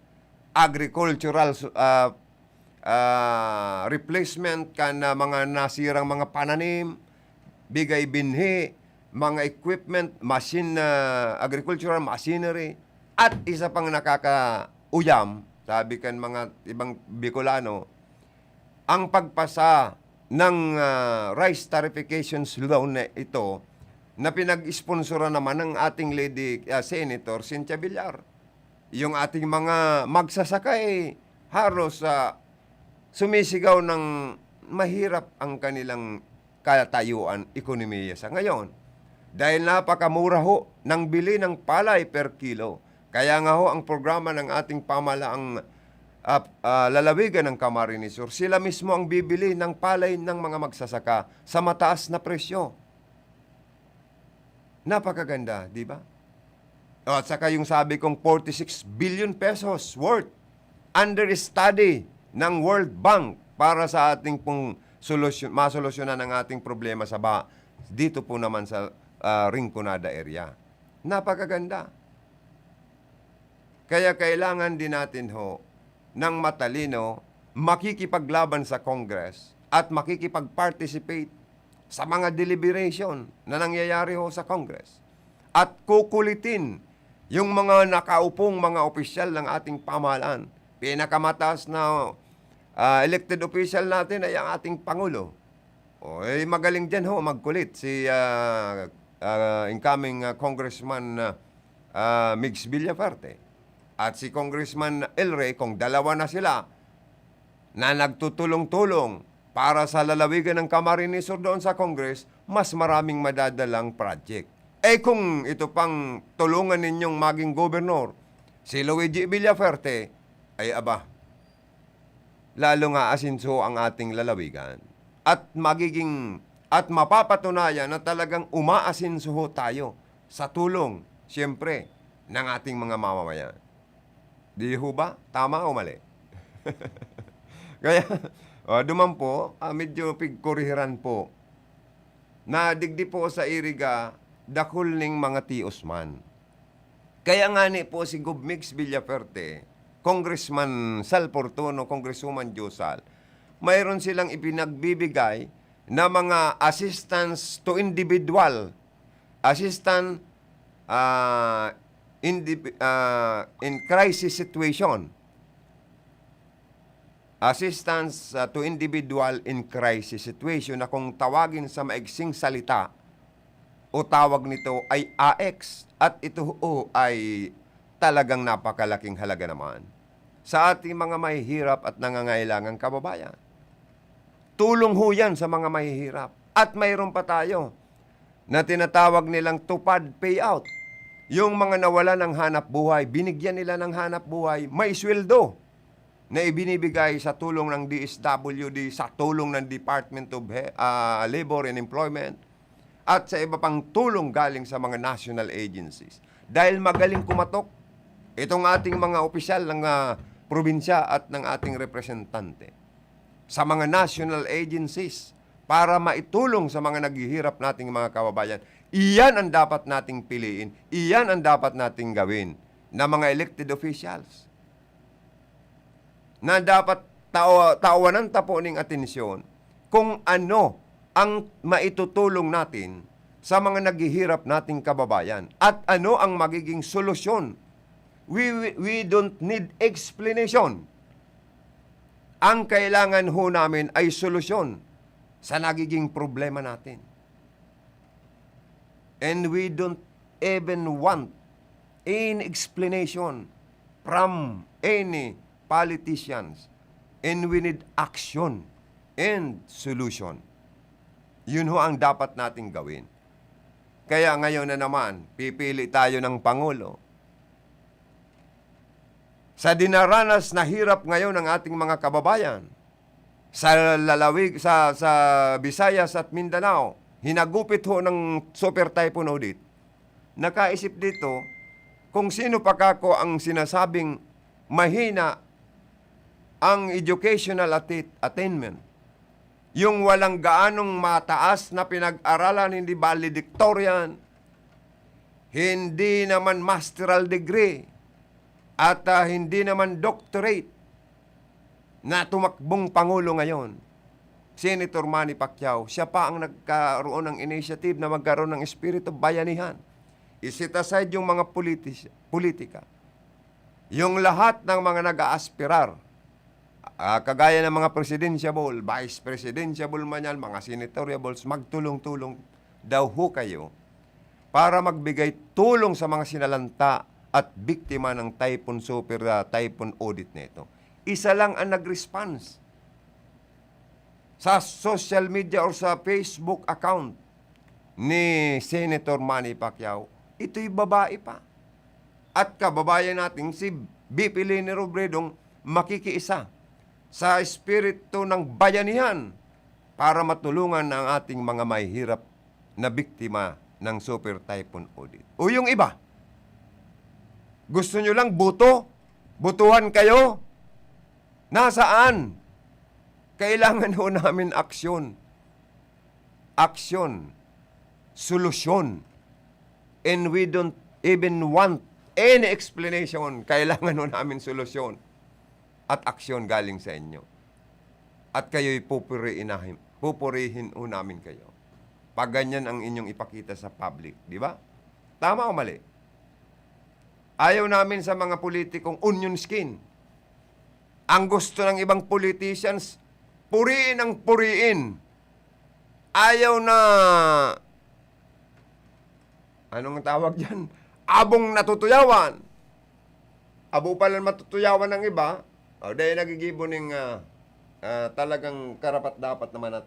agricultural su-, ah, ah, replacement kan, ah, mga nasirang mga pananim, bigay binhi, mga equipment, machine, ah, agricultural machinery, at isa pang nakakauyam, sabi kan mga ibang Bicolano, ang pagpasa ng, ah, rice tarification loan na ito na pinag-sponsoran naman ng ating lady, ah, Senator Cynthia Villar. Yung ating mga magsasaka, eh, halos, ah, sumisigaw ng mahirap ang kanilang katayuan, ekonomiya sa ngayon. Dahil napakamura ho ng bili ng palay per kilo. Kaya nga ho, ang programa ng ating pamahalaang, ah, ah, lalawigan ng Camarines Sur, sila mismo ang bibili ng palay ng mga magsasaka sa mataas na presyo. Napakaganda, di ba? O, at saka yung sabi kong forty-six billion pesos worth under study ng World Bank para sa ating pong solusyon, masolusyonan ang ating problema sa baha dito po naman sa, ah, Rinconada area. Napakaganda. Kaya kailangan din natin ho ng matalino, makikipaglaban sa Congress at makikipag-participate sa mga deliberation na nangyayari ho sa Congress. At kukulitin yung mga nakaupong mga opisyal ng ating pamahalaan. Pinakamataas na, ah, elected official natin ay ang ating Pangulo. O, eh, magaling dyan ho, magkulit si, ah, ah, incoming, ah, Congressman, ah, ah, Migs Villafuerte. At si Congressman El Rey, kung dalawa na sila na nagtutulong-tulong para sa lalawigan ng Camarines Sur doon sa Congress, mas maraming madadalang project. Eh, kung ito pang tulungan ninyong maging gobernador, si Luigi Villafuerte, ay aba, lalong aasenso ang ating lalawigan. At magiging, at mapapatunayan na talagang umaasenso ho tayo sa tulong, siyempre, ng ating mga mamamayan. Di ho ba? Tama o mali? Kaya, oh, duman po, ah, medyo pigkurihiran po. Na digdi po sa Iriga, dakul ning mga tios man. Kaya ngani po si Gov Migs Villafuerte, Congressman Sal Fortuno, Congresswoman Jo Sal, mayroon silang ipinagbibigay na mga assistance to individual, assistance, ah, indivi-, ah, in crisis situation, assistance, ah, to individual in crisis situation, na kung tawagin sa maigsing salita o tawag nito ay A X, at ito ho ay talagang napakalaking halaga naman sa ating mga mahihirap at nangangailangang kababayan. Tulong ho yan sa mga mahihirap. At mayroon pa tayo na tinatawag nilang TUPAD payout. Yung mga nawalan ng hanap buhay, binigyan nila ng hanap buhay, may sweldo na ibinibigay sa tulong ng D S W D, sa tulong ng Department of He-, ah, Labor and Employment, at sa iba pang tulong galing sa mga national agencies. Dahil magaling kumatok itong ating mga opisyal ng, ah, probinsya at ng ating representante sa mga national agencies para maitulong sa mga naghihirap nating mga kababayan. Iyan ang dapat nating piliin. Iyan ang dapat nating gawin na mga elected officials, na dapat tao-, tawanan ta po ning atensyon kung ano ang maitutulong natin sa mga naghihirap nating kababayan at ano ang magiging solusyon. We, we, we don't need explanation. Ang kailangan ho namin ay solusyon sa nagiging problema natin. And we don't even want any explanation from any politicians. And we need action and solution. Yun ho ang dapat nating gawin. Kaya ngayon na naman, pipili tayo ng Pangulo. Sa dinaranas na hirap ngayon ng ating mga kababayan, sa lalawig, sa, sa Visayas at Mindanao, hinagupit ho ng Super Typhoon Odette. Nakaisip dito kung sino pa kako ang sinasabing mahina ang educational atti-, attainment. Yung walang gaanong mataas na pinag-aralan, hindi valedictorian, hindi naman masteral degree, at, ah, hindi naman doctorate na tumakbong pangulo ngayon, Senator Manny Pacquiao. Siya pa ang nagkaroon ng initiative na magkaroon ng espiritu bayanihan. I-set aside yung mga politis-, politika. Yung lahat ng mga nag-aaspirar, ah, kagaya ng mga presidentiable, vice presidentiable man yan, mga senatoriables, magtulong-tulong daw ho kayo para magbigay tulong sa mga sinalanta at biktima ng Typhoon Super, ah, Typhoon Odette na ito. Isa lang ang nag-response sa social media or sa Facebook account ni Senator Manny Pacquiao. Ito'y babae pa. At kababayan natin si V P Leni Robredo makikiisa sa espiritu ng bayanihan para matulungan ang ating mga mahihirap na biktima ng Super Typhoon Odette. O yung iba, gusto nyo lang boto? Botohan kayo? Nasaan? Kailangan ho namin aksyon. Aksyon. Solusyon. And we don't even want any explanation. Kailangan ho namin solusyon at aksyon galing sa inyo. At kayo'y pupuriin nahin-, pupurihin ho namin kayo. Pag ganyan ang inyong ipakita sa public, di ba? Tama o mali? Ayaw namin sa mga politikong onion skin. Ang gusto ng ibang politicians, puriin ang puriin. Ayaw na, anong tawag diyan? Abong natutuyawan. Abo palan matutuyawan ng iba, o, dahil nagigibo ning, ah, ah, talagang karapat-dapat naman at,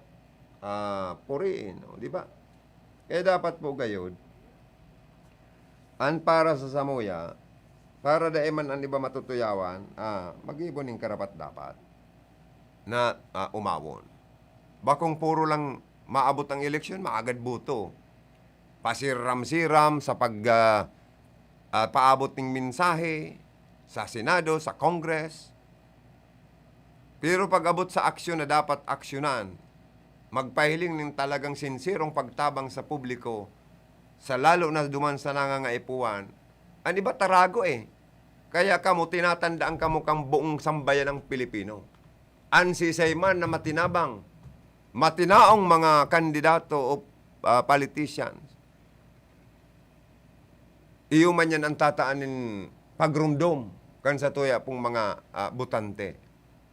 ah, puriin, o, di ba? Kaya dapat po gayod, an para sa samuya, para dai man an iba matutuyawan, ah, maggibo nin karapat-dapat na, ah, umawon. Bakong puro lang maabot ang eleksyon, maagad boto. Pasiram-siram sa pag, ah, ah, paabot ning mensahe sa Senado, sa Congress. Pero pag-abot sa aksyon na dapat aksyonan, magpahiling nin talagang sinserong pagtabang sa publiko, sa lalo na duman sa nangangaipuhan, an iba tarago, eh. Kaya kamo, tinatandaan kamo kan buong sambayanang Pilipino. An siisay man na matinabang, matinaong mga kandidato o, ah, politicians, iyo man yan ang tataan nin pagromdom kan satuya pong mga, ah, botante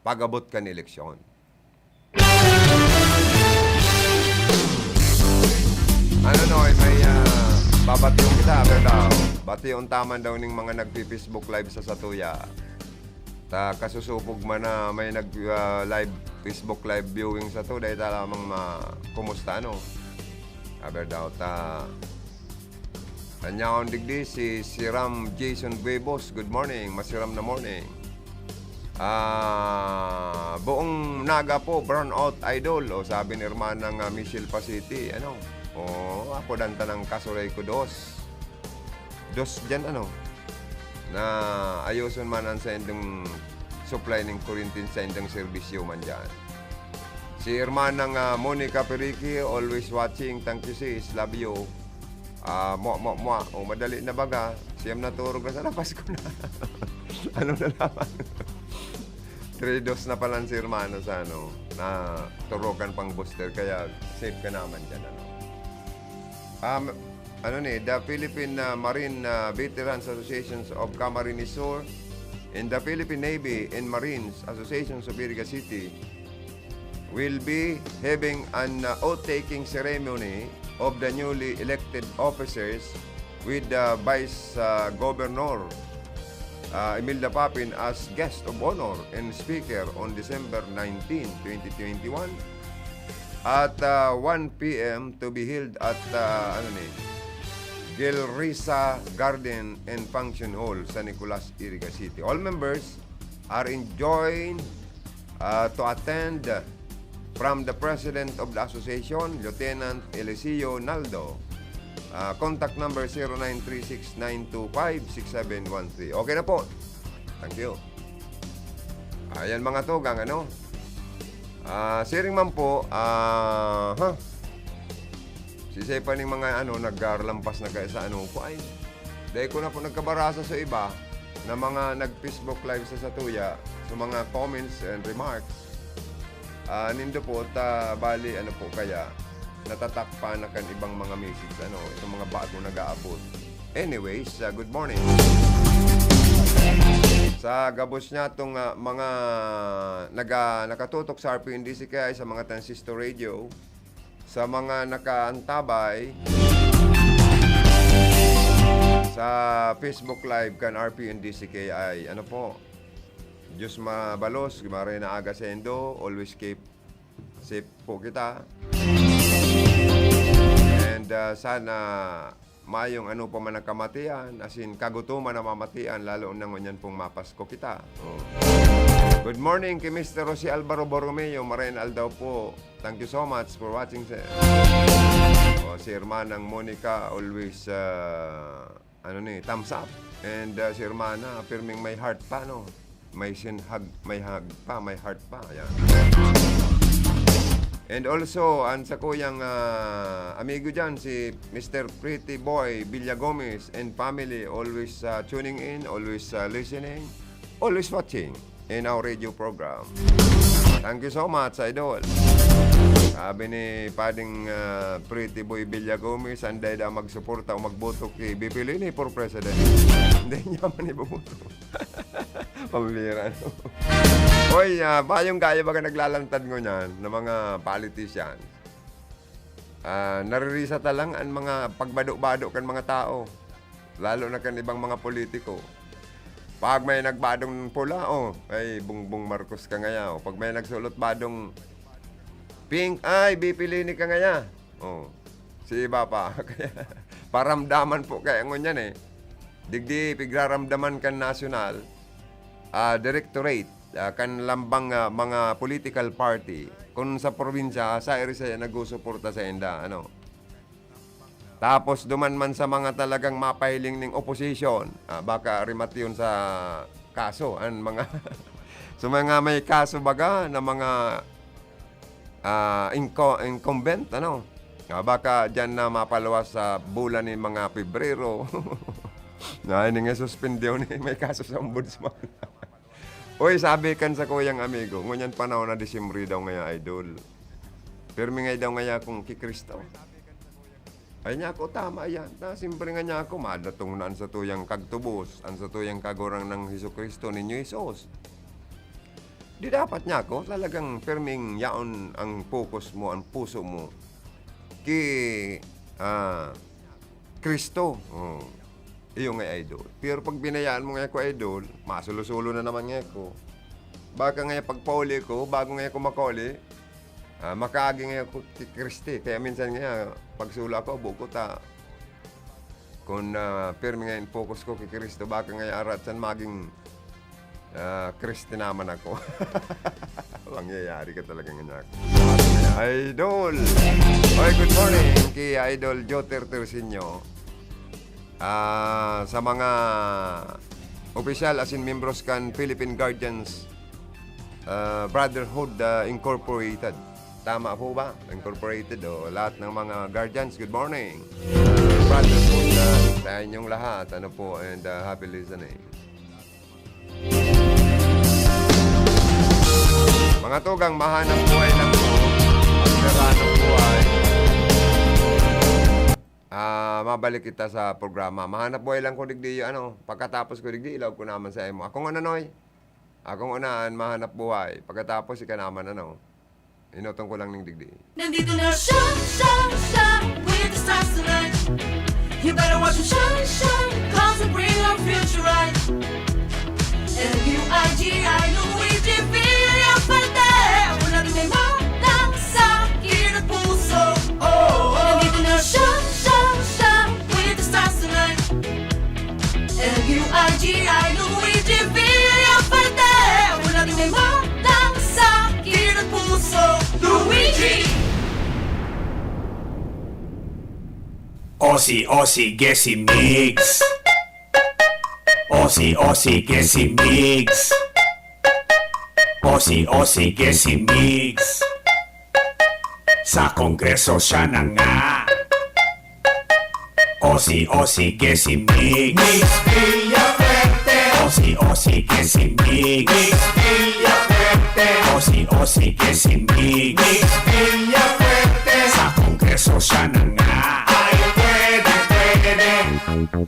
pag-abot kan eleksyon. Ano, Noy, may, ah, babatiyon kita, pero daw, bation ta man daw ning mga nagpi-Facebook Live sa satuya. Ta kasusupog man na may nag, ah, live, Facebook Live viewing sato, dai ta lamang ma-, kumusta, ano? Aber daw ta Tanyaon digdi si Siram Jason Guebos. Good morning, masiram na morning. Ah, buong Naga po, brown out, idol. O, sabi ni Hermanang, ah, Michelle Pasiti, ano? O, ako dan tanang kasulay ko, dos. Dos dyan, ano? Na ayoson man ang saindong supply ning kuryente, saindong serbisyo man dyan. Si Hermanang, ah, Monica Perique, always watching. Thank you, sis. Love you. Ah, mwa, mwa, mwa. O, madali na baga. Siyam na turog na sana, Pasko na. Ano na lamang? Three dos na pala si hermano sa ano, na turukan pang booster. Kaya safe ka naman dyan, ano. Um, ano ni, the Philippine, ah, Marine, ah, Veterans Associations of Camarines Sur and the Philippine Navy and Marines Associations of Iriga City will be having an, uh, oath-taking ceremony of the newly elected officers with the Vice, uh, Governor, uh, Imelda Papin as guest of honor and speaker on December nineteen, twenty twenty-one at, uh, one p m to be held at, uh, ano ni, Gilrisa Garden and Function Hall, San Nicolas, Iriga City. All members are enjoined, uh, to attend from the President of the Association, Lieutenant Eliseo Naldo. Uh, contact number zero nine three six nine two five six seven one three. Okay na po. Thank you. Ayan, mga tugang, ano? Ah, siring man po, ah, ha? Sisay pa ning mga, ano, nagkaralampas na kaya sa ano ko, ay, dai ko na po nagkabarasa sa iba na mga nag-Facebook Live sa satuya, sa mga comments and remarks. Ah, nindo po, ta, bali, ano po kaya, natatakpan na kan ibang mga message, ano, itong mga bagong nag-aabot. Anyways, ah, good morning. Sa gabos niya, itong, ah, mga naga-, nakatutok sa R P N D C K I, sa mga transistor radio, sa mga nakaantabay sa Facebook Live kan R P N D C K I. Ano po? Diyos mabalos, maray na aga saindo. Always keep safe po kita. And, ah, sana mayong ano pa man ang kamatian, as in, kagutoman na mamatian, lalo na ngunyan pong mapasko kita. Oh. Good morning kay Mister Jose Alvaro Borromeo. Maray na aldaw po. Thank you so much for watching, sir. Oh, si Hermanang Monica, always, ah, ano ni, thumbs up. And, ah, si Hermana, pirming may heart pa, no? May sinhag, may hag pa, may heart pa. Ayan. And also, ang sakuyang, ah, amigo dyan, si Mister Pretty Boy Villagomez and family, always, ah, tuning in, always, ah, listening, always watching in our radio program. Thank you so much, idol. Sabi ni Pading, ah, Pretty Boy Villagomez, "Anday da magsuporta o magboto ki B P Leni for president." Hindi niya man iboboto. Pambira, no? Hoy, ah, bayong gayo baga naglalantad ngunyan na mga politician. Ah, naririsa ta lang an mga pagbado-bado kan mga tao, lalo na kan ibang mga politiko. Pag may nagbadong pula, oh, ay, Bongbong Marcos ka ngaya, oh. Pag may nagsulot badong pink, ay, B P Leni ka ngaya. Oh, si iba pa. Kaya, paramdaman po kaya ngunyan, eh. Digdi, pigraramdaman kan nasyonal, ah, directorate, ah, kan lambang, ah, mga political party, kun sa probinsya, sa iri saya nagsusuporta sainda, ano. Tapos duman man sa mga talagang mapahiling ning opposition, ah, baka rematiyon sa kaso, an mga, sa mga may kaso baga na mga, ah, inco-, incumbent, ano. Ah, baka diyan na mapaluwas sa bulan ni mga Pebrero. Na, ini nga suspendyon, eh, may kaso sa ombudsman. Uy, sabi kan sakuyang amigo, ngunyan panahon na Disyembre daw ngaya, idol. Pirmi ngaya daw ngaya kung ki Cristo. Ay, niya ako, tama yan. Na, siyempre nga niya ako, madatong na an satuyang kagtubos, an satuyang Kagurangnan Jesu-Cristo, Niño Jesus. Di dapat niya ako, talagang pirming yaon ang focus mo, ang puso mo ki, ah, Cristo. Oh. Iyo nga, idol. Pero pag binayaan mo nga ako, idol, masulo-sulo na naman nga ako. Baka nga pagpauli ko, bago nga ako makauli, ah, makaagi nga ako ki Cristo. Kaya minsan nga, pag sula ko, buko ta. Kung, ah, pirmi nga in focus ko ki Cristo, baka nga arat san maging, ah, Cristo naman ako. Mangyayari ka talaga nga ako. Idol! Oy, good morning ki Idol Joter Tersinio. Ah, sa mga opisyal, asin miyembros kan Philippine Guardians, ah, Brotherhood, ah, Incorporated. Tama po ba? Incorporated, oh, lahat ng mga guardians, good morning. Brotherhood, ah, sa inyong lahat, ano po, and, ah, happy listening. Mga tugang, mahanap buhay lang po. Pagkahanap buhay. Ah, mabalik kita sa programa. Mahanap buhay lang ko digdi, ano, pagkatapos ko digdi, ilaog ko naman sa imo. Akong ano, Noy? Akong unaan, mahanap buhay. Pagkatapos, ika naman, ano? Inutong ko lang ning digdi. Nandito na siya, siya, siya, with the stars tonight. You better watch him shine, shine, 'cause he'll bring our future right. L U I G I, Luigi Villafuerte. Ako natin may matang sa kilid at puso. Oh, oh. Nandito na siya, siya, siya, with the stars tonight. L U I G I, Luigi Villafuerte. Ako natin may matang sa kilid at puso. Luigi! Osi, osi, gesi, migs. Osi, osi, gesi, migs. Osi, osi, gesi, migs. Sa Kongreso siya na nga. Osi, osi, gesi, migs. Migs Villafuerte. Osi, osi, gesi, migs. Migs Villafuerte. Osi, osi, gesi, migs. Migs Villafuerte. Sa Kongreso siya na nga. Ay, pwede, pwede.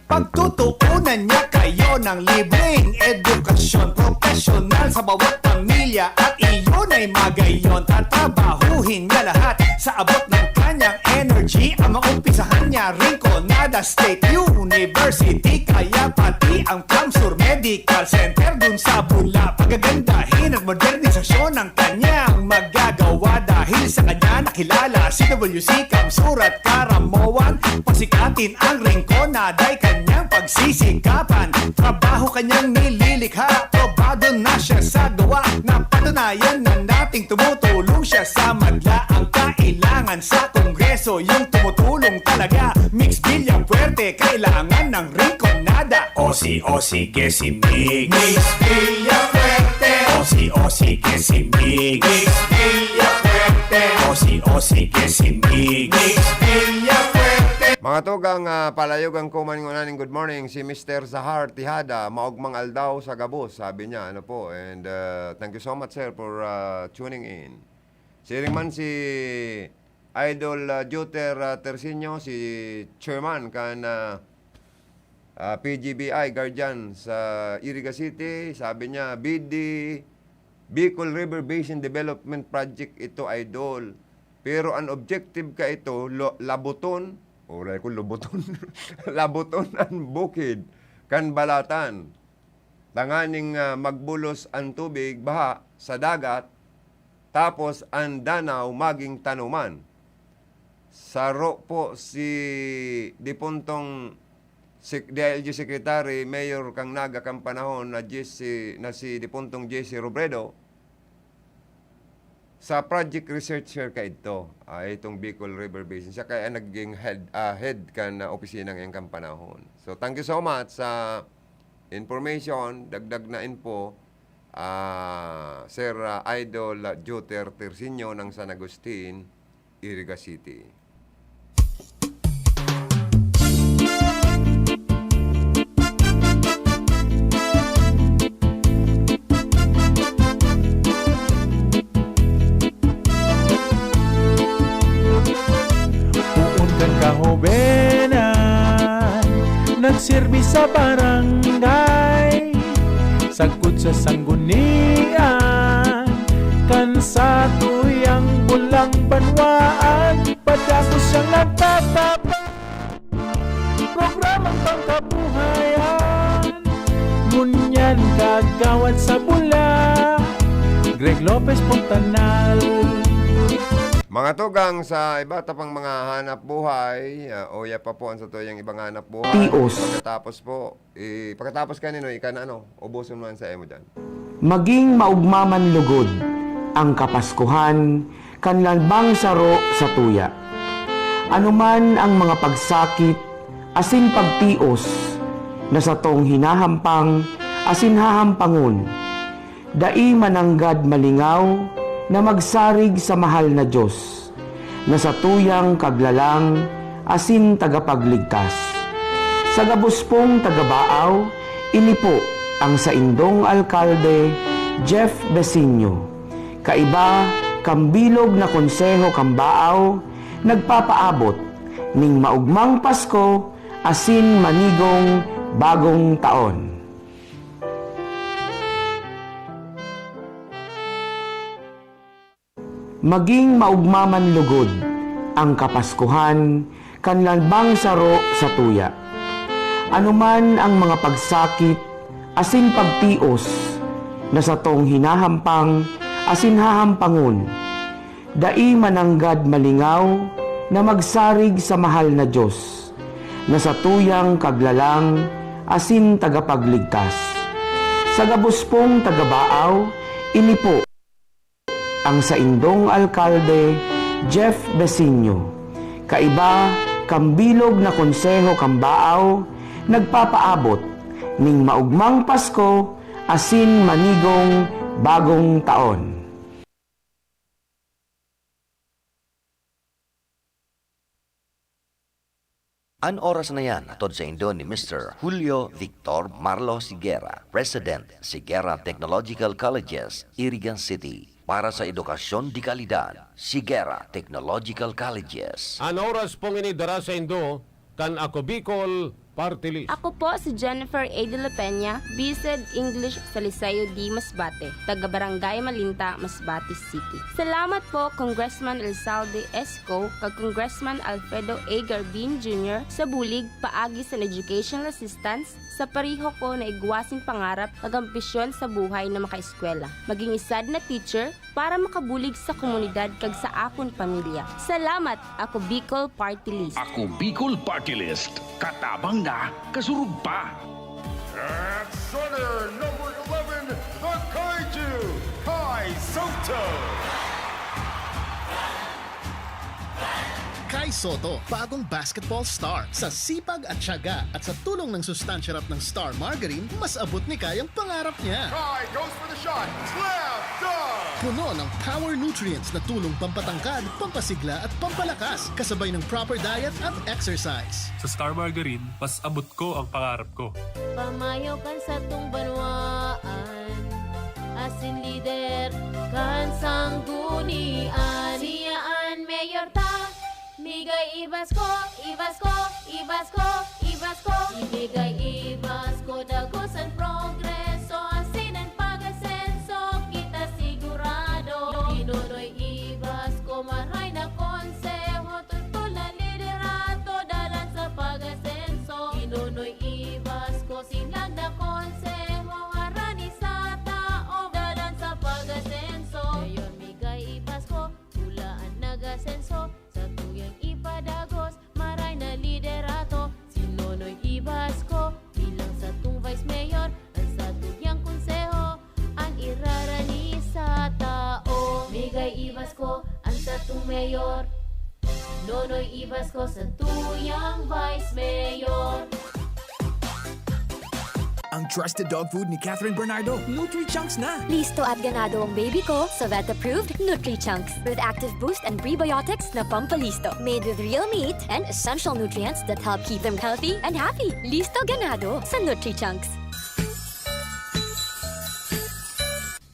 Pagtutuunan niya kayo ng libreng edukasyon profesyonal sa bawat pamilya at iyon ay magayon. Tatrabahuhin niya lahat sa abot ng kanyang energy. Ang maumpisahan niya, Rinconada State University, kaya pati ang CamSur Medical Center dun sa Bula. Pagagandahin at modernisasyon ang kanyang magagawa. Dahil sa kanya nakilala si W C CamSur at Karamoan. Pasikatin ang Rinconada ay kanyang pagsisikapan. Trabaho kanyang nililikha, probado na siya sa gawa. Napatunayan na nating tumutulong siya sa madla. Ang kailangan sa Kongreso, yung tumutulong talaga. Migs Villafuerte, kailangan ng Rinconada. Osi, osi, gesi, migs. Migs Villafuerte. Osi, osi, gesi, migs. Migs Villafuerte. Osi, osi, gesi, migs. Migs Villafuerte. Mga tugang, ah, palayogan ko man ngunyan ning good morning, si Mister Zahar Tijada, maogmang aldaw sa gabos, sabi niya, ano po, and, ah, thank you so much, sir, for, ah, tuning in. Siring man si Idol, ah, Joter, ah, Tersinio, si chairman kan, ah, ah, P G B I, guardian sa Iriga City, sabi niya, B D, Bicol River Basin Development Project ito, idol. Pero an objective ka ito, lo-, labuton, ulay ko lubuton, labuton an bukid kan balatan, tanganing, ah, magbulos an tubig, baha, sa dagat, tapos an danaw maging tanuman. Saro po si dipuntong sek-, D I L G Secretary, Mayor kang Naga kang panahon na Jesse, na si dipuntong Jesse Robredo, sa project researcher kaidto, ah, itong Bicol River Basin. Siya kaya naging head, ah, head kan, ah, opisina ngayon kang panahon. So, thank you so much sa information, dagdag na info, ah, Sir, ah, Idol, ah, Joter Tersinio ng San Agustin, Iriga City. Serbi sa barangay, sagkod sa sanggunian, kan satuyang bulang banwaan, padagos siyang nagtatapang. Programang pangkabuhayan, ngunyan kagawad sa bula, Greg Lopez Fontanal. Mga tugang, sa iba ta pang mga hanap buhay, ah, uya pa po ang satuyang ibang hanap buhay. Tios. Pagkatapos po, i- pagkatapos kanino, ika na ano, ubuson mo lang sa emo dyan. Maging maugma man lugod ang Kapaskuhan kan lambang saro sa tuya. Anuman ang mga pagsakit asin pagtios na satong hinahampang asin hahampangon, dai mananggad malingaw na magsarig sa mahal na Dios, na satuyang Kaglalang asin Tagapagligtas. Sa gabos pong taga-Baaw, ini po ang saindong alkalde, Jeff Besinio. Kaiba kan bilog na konseho kan Baaw, nagpapaabot ning maugmang Pasko asin manigong Bagong Taon. Maging maugma man lugod ang Kapaskuhan kan lambang saro sa tuya. Anuman ang mga pagsakit asin pagtios na satong hinahampang asin hahampangon, dai mananggad malingaw na magsarig sa mahal na Dios, na satuyang Kaglalang asin Tagapagligtas. Sa gabos pong taga-Baaw, ini po ang saindong alkalde, Jeff Besinio. Kaiba kan bilog na konseho kan Baaw, nagpapaabot ning maugmang Pasko asin manigong Bagong Taon. An oras na yan hatod saindo ni Mister Julio Victor Marlo Sigera, President, Sigera Technological Colleges, Irigan City. Para sa edukasyon de kalidad, Sigera Technological Colleges. An oras pong ini dara saindo kan Ako Bicol Party List. Ako po si Jennifer A. de la Peña, BSED English sa Liceo D. Masbate, taga Barangay Malinta, Masbate City. Salamat po, Congressman Elzalde Esco kag Congressman Alfredo A. Garbin Junior sa bulig paagi sa educational assistance sa pareho ko na igwa sing pangarap kag ambisyon sa buhay na makaeskwela, maging isad na teacher para makabulig sa komunidad kag sa akon pamilya. Salamat, Ako Bicol Party List. Ako Bicol Party List. Katabang na, kasurog pa. At starter number eleven, the Kaiju, Kai Soto. Kai Soto, bagong basketball star. Sa sipag at tiyaga at sa tulong ng sustansya rap ng Star Margarine, mas abot ni Kai ang pangarap niya. Kai goes for the shot. Slam dunk! Puno ng power nutrients na tulong pampatangkad, pampasigla at pampalakas, kasabay ng proper diet at exercise. Sa Star Margarine, mas abot ko ang pangarap ko. Pamayo kan satong banwaan, asin lider kan sanggunian. Siya an mayor ta, migay i-Basko, i-Basko, i-Basko, i-Basko. Migay i-Basko, dagos an progreso, asin an pag-asenso, kita sigurado. Ki Nonoy i-Basko, maray na konseho, totol na liderato, dalan sa pag-asenso. Ki Nonoy i-Basko, sinlag na konseho, harani sa tawo, dalan sa pag-asenso. Mayor, migay i-Basko, pula an nag-asenso, satuyang ipadagos, maray na liderato. Si Nonoy i-Basko, bilang satong vice mayor, an satuyang konseho, an irarani sa tawo. Migay i-Basko, an satong mayor. Nonoy i-Basko, satuyang vice mayor. Ang trusted dog food ni Catherine Bernardo. Nutri-Chunks na! Listo at ganado ang baby ko sa vet-approved Nutri-Chunks with active boost and prebiotics na pampalisto. Made with real meat and essential nutrients that help keep them healthy and happy. Listo ganado sa Nutri-Chunks.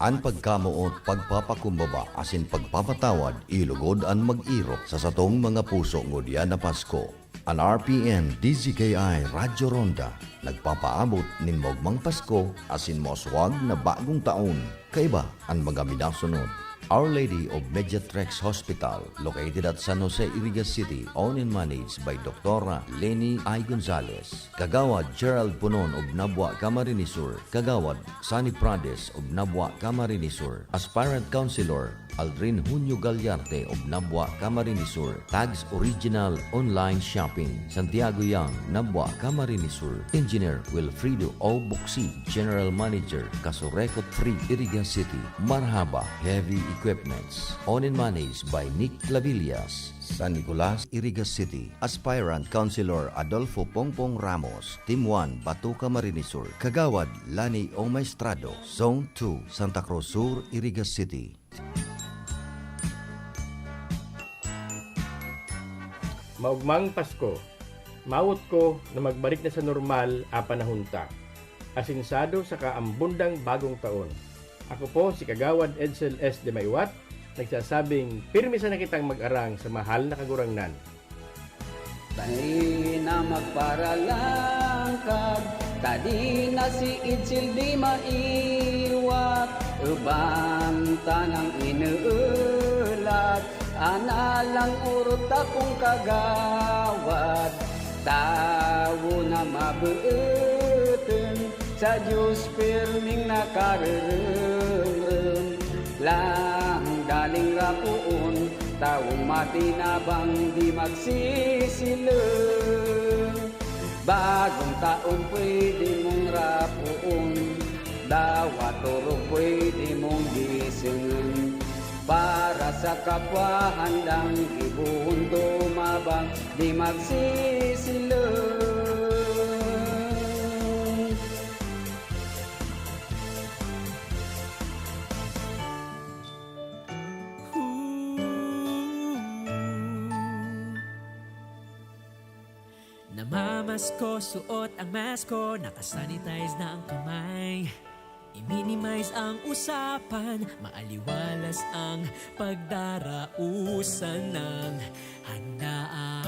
An pagkamoot, pagpapakumbaba, asin pagpapatawad, ilugod an mag-irok sa satong mga puso ngunyan na Pasko. An R P N D Z K I Radyo Ronda nagpapaabot nin maogmang Pasko asin mauswag na bagong taon. Kaiba an mga minasunod: Our Lady of Mediatrix Hospital, located at San Jose, Iriga City, owned and managed by Doktora Leni I. Gonzalez. Kagawad Gerald Punon of Nabua, Camarines Sur. Kagawad Sunny Prades of Nabua, Camarines Sur. Aspirant Councilor Aldrin Junio Gallarte of Nabua, Camarines Sur. Tags Original Online Shopping, Santiago Yang, Nabua, Camarines Sur. Engineer Wilfredo O. Buksi, General Manager, Casureco three, Iriga City. Marhaba Heavy Equipments, owned and managed by Nick Clavillas. San Nicolas, Iriga City. Aspirant Councilor Adolfo Pongpong Ramos, Team one, Bato, Camarines Sur. Kagawad Lani O. Maestrado, Zone two, Santa Cruz Sur, Iriga City. Maogmang Pasko. Mawot ko na magbalik na sa normal a panahon ta. Asinsado saka ambundang bagong taon. Ako po si Kagawad Edsel S. de Maiwat, nagsasabing, pirmi sana kitang mag-arang sa mahal na Kagurangnan. Dai na magparalangkag, kadi na si Edsel de Maiwat, uban tanang ineelat, ana lang orot takong kagawad, tawo na mabeeten, sa Diyos pirming nakareremrem, langdaling rapoon, tawong matinabang di magsisileng. Bagong taon pwede mong rapoon, dawa torog pwede mong gisengen. Para sa kapwa handang gibohon tumabang, di magsisilong. Namamasko, suot ang masko, nakasanitize na ang kamay. I-minimize ang usapan, maaliwalas ang pagdarausan ng handaan.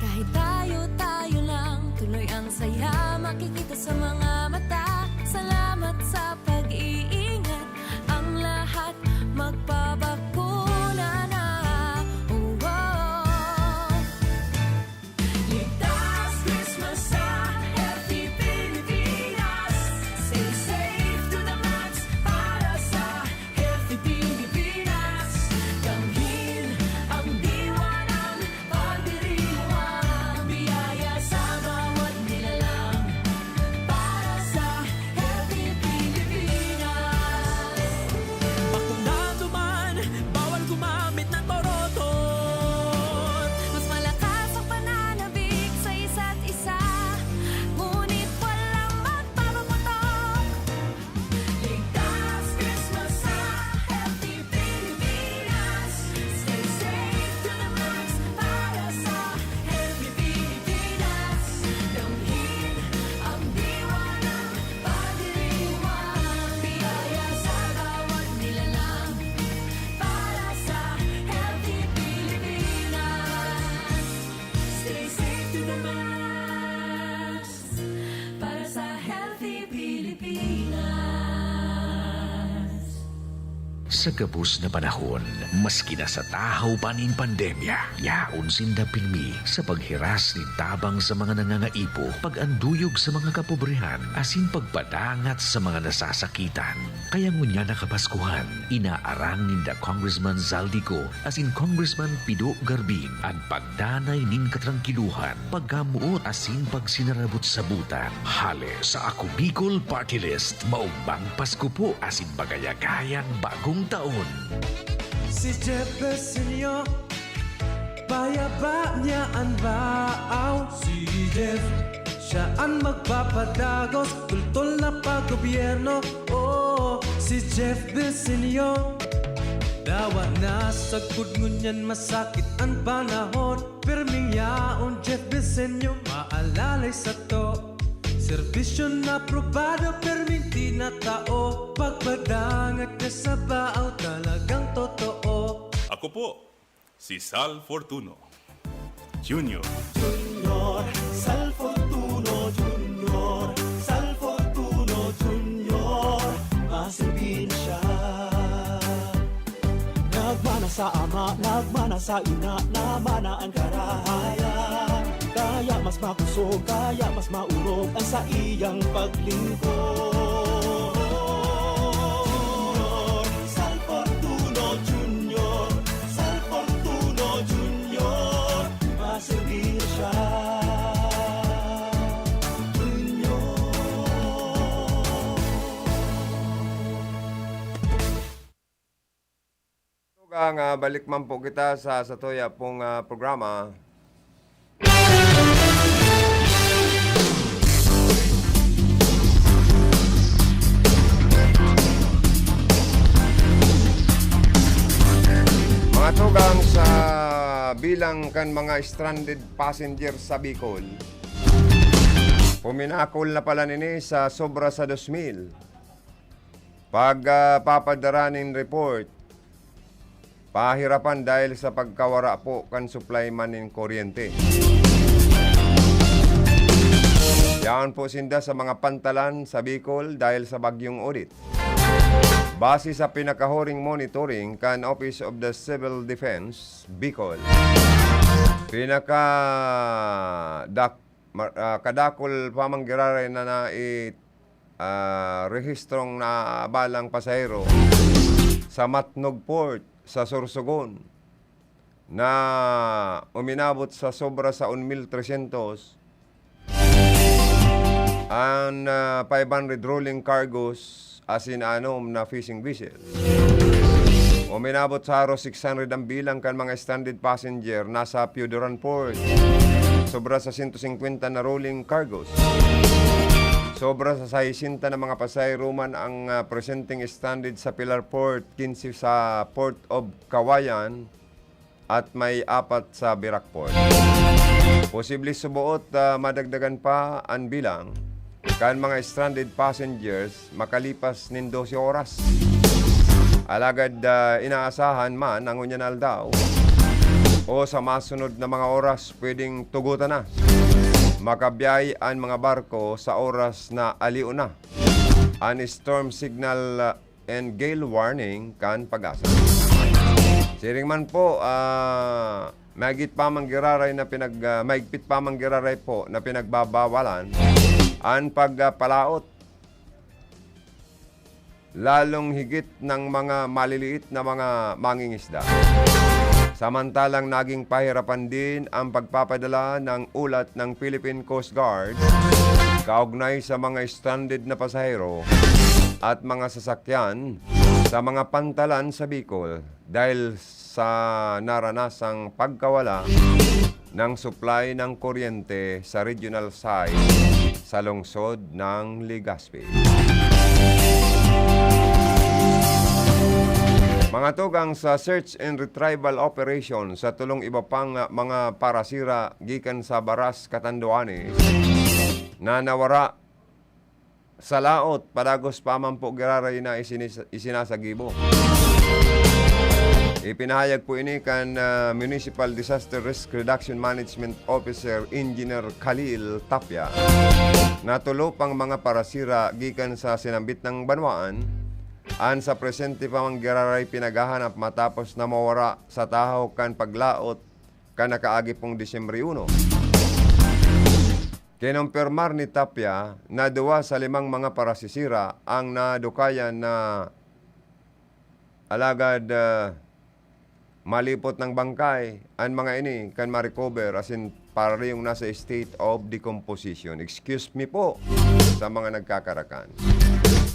Kahit tayo-tayo lang, tuloy ang saya makikita sa mga mata. Salamat sa pag-iingat, ang lahat magpabakuna na. Oh, oh. Ligtas Christmas sa Healthy Pilipinas. Stay safe to the max para sa Healthy Pilipinas. Damhin ang diwa ng pagdiriwang. Biyaya sa bawat nilalang para sa Healthy Pilipinas. Bakunado man, bawal gumamit ng boroton. Mas malakas ang pananabik sa isa't isa, ngunit walang magpapaputok. Ligtas Christmas sa Healthy Pilipinas. Stay safe to the max para sa Healthy Pilipinas. Damhin ang diwa ng pagdiriwang. Biyaya sa bawat nilalang para sa Healthy Pilipinas. Stay safe to the max para sa Healthy Pilipinas. Sa gabos na panahon, maski nasa tahaw pa nin pandemya, yaon sinda pirmi sa paghiras nin tabang sa mga nangangaipo, pag-anduyog sa mga kapobrehan, asin pagpadangat sa mga nasasakitan. Kaya ngunyan na Kapaskuhan, inaarang ninda Congressman Zaldy Co asin Congressman Pido Garbin an pagdanay nin katrangkilohan, pagkamoot asin pagsinarabot-sabotan. Hale sa Ako Bicol Party List, maogmang Pasko po asin magayagayang Bagong Taon! Si Jeff Besenyo, payaba niya an baaw. Si Jeff, siya an magpapadagos, tultol na pag-gobyerno. Oo, si Jeff Besenyo. Dawa na sagkod ngunyan masakit an panahon. Pirming yaon, Jeff Besenyo, maalalay sato. Serbisyo na aprobado, pirming tinatao. Pagpadangat niya sa baaw, talagang totoo. Ako po, si Sal Fortuno. Junior. Junior, Sal Fortuno Junior, Sal Fortuno Junior, maserbir na siya. Nagmana sa ama, nagmana sa ina, namana an karahayan. Kaya mas makusog, kaya mas maorog an saiyang paglingkod. Sal Fortuno Junior, Sal Fortuno Junior, maserbir na siya. Junior. Tugang, ah, balik man po kita sa, sa tuya pong, ah, programa. Mga tugang, sa bilang kan mga stranded passenger sa Bicol, puminakol na pala nini sa sobra sa dos mil. Pag, ah, papadara nin report, pahirapan dahil sa pagkawara po kan supply man nin kuryente. Yaon po sinda sa mga pantalan sa Bicol dahil sa Bagyong Odette. Base sa pinakahuring monitoring kan Office of the Civil Defense, Bicol, pinaka dak-, mar-, ah, kadakul pa man giraray na nai-, ah, rehistrong naabalang pasahero sa Matnog Port sa Sorsogon na uminabot sa sobra sa un mil tresyentos an, ah, five hundred rolling cargos asin anom na fishing vessels. Uminabot sa haros six hundred ang bilang kan mga stranded passenger nasa Pioduran Port. Sobra sa sento singkwenta na rolling cargos. Sobra sa sesenta na mga pasahero man ang, ah, presenteng stranded sa Pilar Port, quince sa Port of Cauayan, at may apat sa Virac Port. Posible suboot, ah, madagdagan pa an bilang kan mga stranded passengers makalipas nin dose oras. Alagad, ah, inaasahan man na ngunyan na aldaw o sa masunod na mga oras, pwedeng tugotan na makabiyahe an mga barko sa oras na alion na an storm signal, ah, and gale warning kan PAGASA. Siring man po, ah, mahigit pa man giraray na pinag-, ah, mahigpit pa man giraray po na pinagbabawalan an pagpalaot, lalong higit ng mga maliliit na mga mangingisda. Samantalang naging pahirapan din ang pagpapadala ng ulat ng Philippine Coast Guard kaugnay sa mga stranded na pasahero at mga sasakyan sa mga pantalan sa Bicol dahil sa naranasang pagkawala ng supply ng kuryente sa Regional six sa lungsod ng Legazpi. Mga tugang, sa search and retrieval operation sa tulong iba pang mga parasira gikan sa Baras, Catanduanes, na nawara sa laot, padagos pa man po giraray na isinis-, isinasagibo. Ipinahayag po ini kan, ah, Municipal Disaster Risk Reduction Management Officer Engineer Khalil Tapia na tulo pang mga parasira gikan sa sinambit na banwaan an sa presente pa man giraray pinaghahanap matapos na mawara sa tahaw kan paglaot kan nakaagi pong Disyembre uno. Kinumpirmar ni Tapia na duwa sa limang mga parasisira ang nadukayan na alagad, ah, malipot ng bangkay. An mga ini kan ma-recover asin parehong nasa state of decomposition. Excuse me po sa mga nagkakarakan.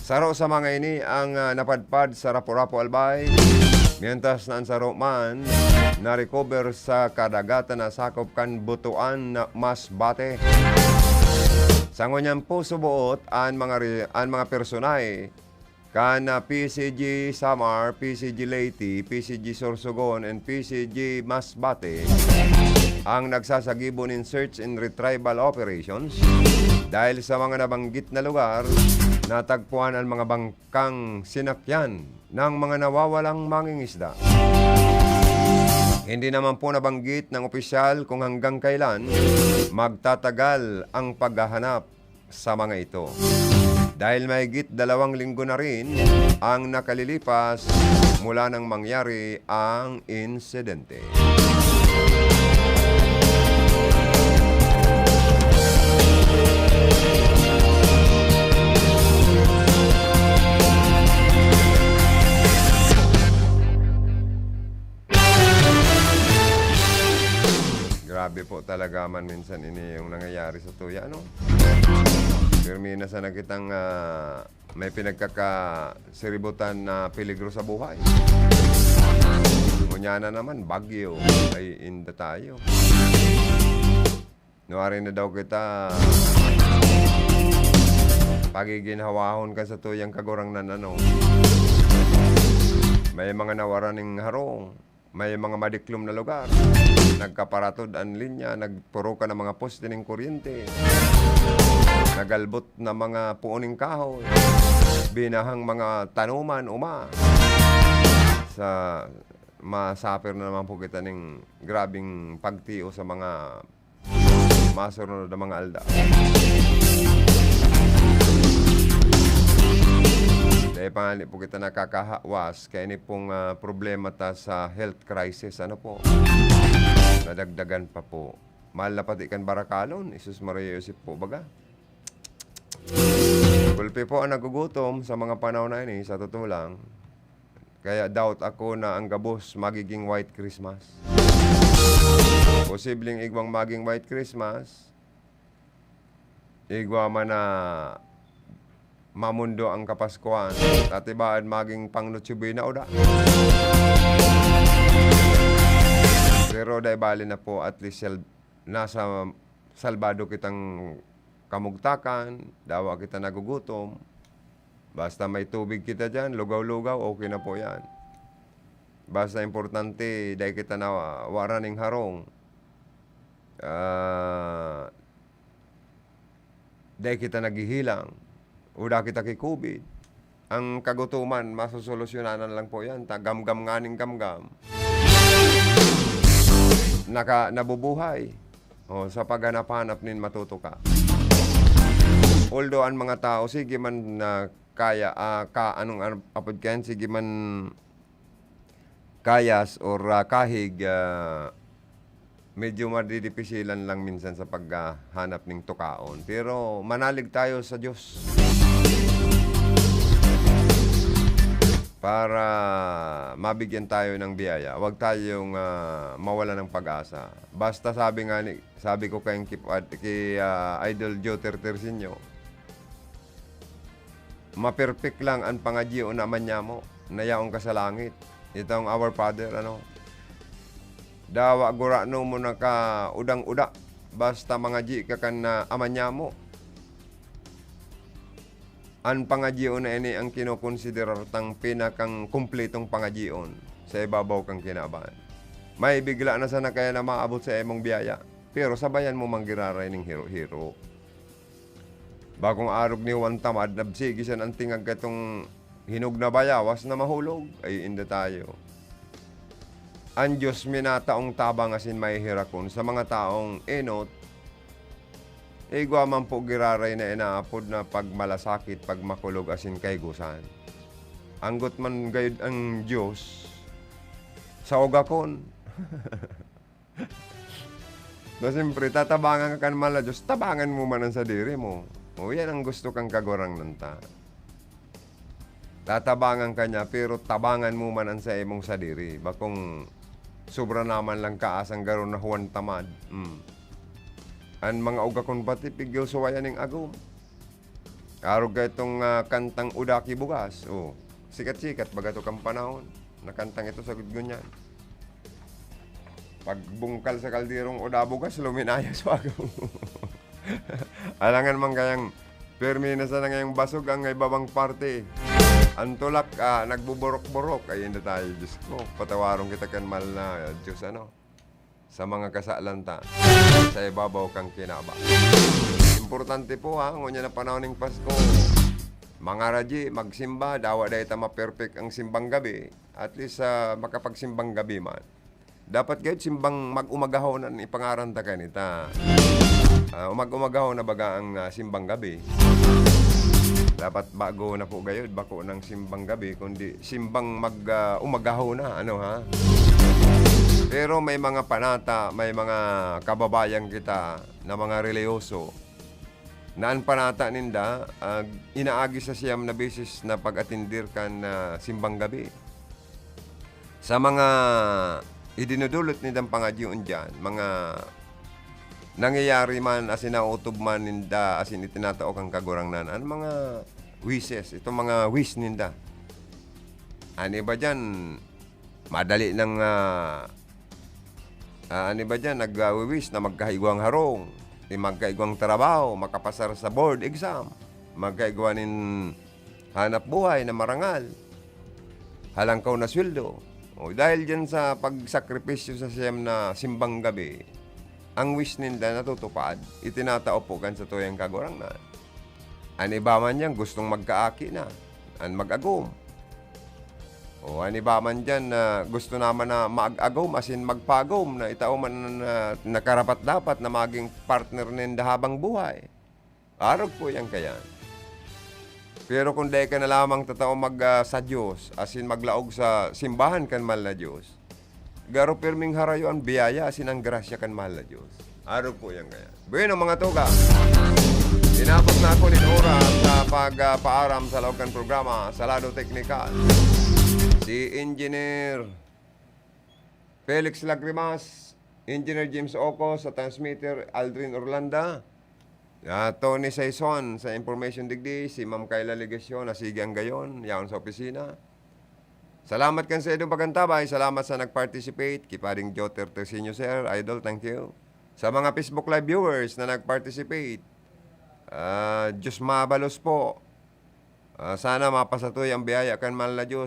Saro sa mga ini ang, ah, napadpad sa Rapu-Rapu, Albay, mientras na an saro man na-recover sa kadagatan na sakop kan Butuan, Masbate. Sa ngunyan po suboot, an mga re-, an mga personay kan, ah, P C G Samar, P C G Leyte, P C G Sorsogon, and P C G Masbate ang nagsasagibo nin search and retrieval operations dahil sa mga nabanggit na lugar natagpuan ang mga bangkang sinakyan ng mga nawawalang mangingisda. Hindi naman po nabanggit ng opisyal kung hanggang kailan magtatagal ang paghahanap sa mga ito. Dahil mahigit dalawang linggo na rin ang nakalilipas mula nang mangyari ang insidente. Grabe po talaga man minsan ini yung nangyayari sa tuya, ano? Pirmi na sana kitang, ah, may pinagkakasiributan na peligro sa buhay. Ngunyan na naman, bagyo. Ay, inda tayo. Nuwari na daw kita pagiginhawahon kan satuyang Kagurangnan, ano? May mga nawaran ning harong, may mga madiklom na lugar, nagkaparatod an linya, nagpurukan ang mga poste ning kuryente, nagalbot na mga puon ning kahoy, binahang mga tanuman, uma. Sa, ma-suffer na naman po kita ning grabeng pagtios sa mga masunod na mga aldaw. Dai pa ngani po kita nakakahawas, kaya ini pong, ah, problema ta sa health crisis, ano po? Nadagdagan pa po. Mahal na pati kan barakalon, Jesus, Maria, Joseph po baga. Gulpi po ang nagugutom sa mga panahon na ini, sa totoo lang. Kaya doubt ako na ang gabos magiging White Christmas. Posibleng igwang maging White Christmas, igwa man na mamundo ang Kapaskuhan, ta tibaad maging pang Noche Buena o da. Pero dai bale na po, at least sel-, nasa salbado kitang kamugtakan, dawa kita nagugutom. Basta may tubig kita diyan, lugaw-lugaw, okay na po yan. Basta importante, dai kita nawaran ning harong. Ah, dai kita naghihilang. O da kita ki-COVID. Ang kagutoman, masosolusyonanan lang po yan. Ta-, gamgam nganing gamgam. Naka-, nabubuhay. O, sa paghanap-hanap nin matutuka. Although an mga tao, sige man na kaya, ah, ka-, anong, ano, apod kayan, sige man kayas or, ah, kahig, ah, medyo madidipisilan lang minsan sa paghahanap ning tukaon. Pero manalig tayo sa Diyos para mabigyan tayo ng biyaya. Huwag tayong, ah, mawala ng pag-asa. Basta sabi nga ni, sabi ko kay, ki, ah, Idol Joe Tertersinio, maperpek lang an pangadyion na Ama nyamo na yaon ka sa langit. Itong Our Father, ano? Dawa gurano mo na ka udang-uda, basta mangadyi ka kan, ah, Ama nyamo. An pangadyion na ini ang kinokonsiderar tang pinakang kumpletong pangadyion sa ibabaw kan kinaban. May bigla na sana kaya na maabot sa imong biyaya, pero sabayan mo man giraray ning hiro-hiro. Bakong arog ni Juan Tamad, nabsigi siya an tingag katong hinog na bayawas na mahulog. Ay, inda tayo. An Diyos minataong tabang asin maheherakon sa mga taong enot, igwa man po giraray na inaapod na pagmalasakit, pagmakulog asin kahigosan. Anggot man gayod an Diyos sa ugakon. Na siyempre, tatabangan ka kan mahal na Diyos, tabangan mo man an sadiri mo. O, yan ang gusto kan Kagurangnan ta. Tatabangan ka niya, pero tabangan mo man an saimong sadiri. Bakong sobra naman lang ka asang garo na Juan Tamad. Mm. An mga ugakon pati, pigil suwayan ning agom. Arog ka itong, ah, kantang Uda Ki Bugas. Oh, sikat-sikat baga to kan panahon. Nakantang ito sa gudgon niyan. Pagbungkal sa kalderong Uda Bugas, luminaya sa agom. Alangan man kayang pirmi na sana ngayong basog ang ibabang parte. Ang tulak, ah, nagbuburok-burok. Ay, hindi tayo, Diyos ko. Patawaron kita kan mahal na Diyos, ano? Sa mga kasalan ta, sa ibabaw kan kinaba. Importante po, ha, ngunyan na panahon ning Pasko, mga raji, magsimba, dawa dai ta ma-perfect ang simbang gabi, at least, ah, makapagsimbang gabi man. Dapat gayod simbang mag-umagahon an ipangaran ta kanita. Ah, umag-umagahon na baga ang, ah, simbang gabi. Dapat bago na po gayod, bako ng simbang gabi, kundi simbang mag, ah, umagahon na, ano, ha? Pero may mga panata, may mga kababayan kita na mga reliyoso na an panata ninda, ah, inaagi sa siyam na beses na pag-atindir kan, ah, simbang gabi. Sa mga idinudulot nindang pangadyoon diyan, mga nangyayari man asin nautob man ninda asin itinatao kan Kagurangnan, an mga wishes, itong mga wish ninda. An iba diyan, madali nang, ah, ah, an iba diyan, nagwi-wish na magkaigwang harong, di magkaigwang trabaho, makapasar sa board exam, magkaigwa nin hanap buhay na marangal, halangkaw na sweldo. O, dahil diyan sa pagsakripisyo sa siyam na simbang gabi, ang wish ninda natutupad, itinatao po kan satuyang Kagurangnan. An iba man diyan gustong magkaaki na, an mag-agom. O, an iba man diyan na gusto naman na maag-agom, asin magpaagom, na itao man na, na karapat-dapat na maging partner ninda habang buhay. Arog po yan kaya. Pero kung dai ka na lamang tatao mag, ah, sa Diyos, asin maglaog sa simbahan kan mahal na Diyos, garo pirming harayo an biyaya asin ang grasya kan mahal na Diyos. Arog po yan kaya. Bueno, mga tugang, inabot na ako nin oras sa pagpaaram sa laog kan programa sa lado teknikal. Si Engineer Felix Lagrimas, Engineer James Oco sa transmitter, Aldrin Orlanda, ah, Tony Saison sa information digdi, si Ma'am Kayla Legacion na sige ang gayon, yaon sa opisina. Salamat kan sa idong pagantabay, salamat sa nag-participate, ki Pading Joter Terciño, sir, idol, thank you. Sa mga Facebook Live viewers na nag-participate, ah, Diyos mabalos po. Ah, sana mapasatoy ang biyaya kan mahal na Diyos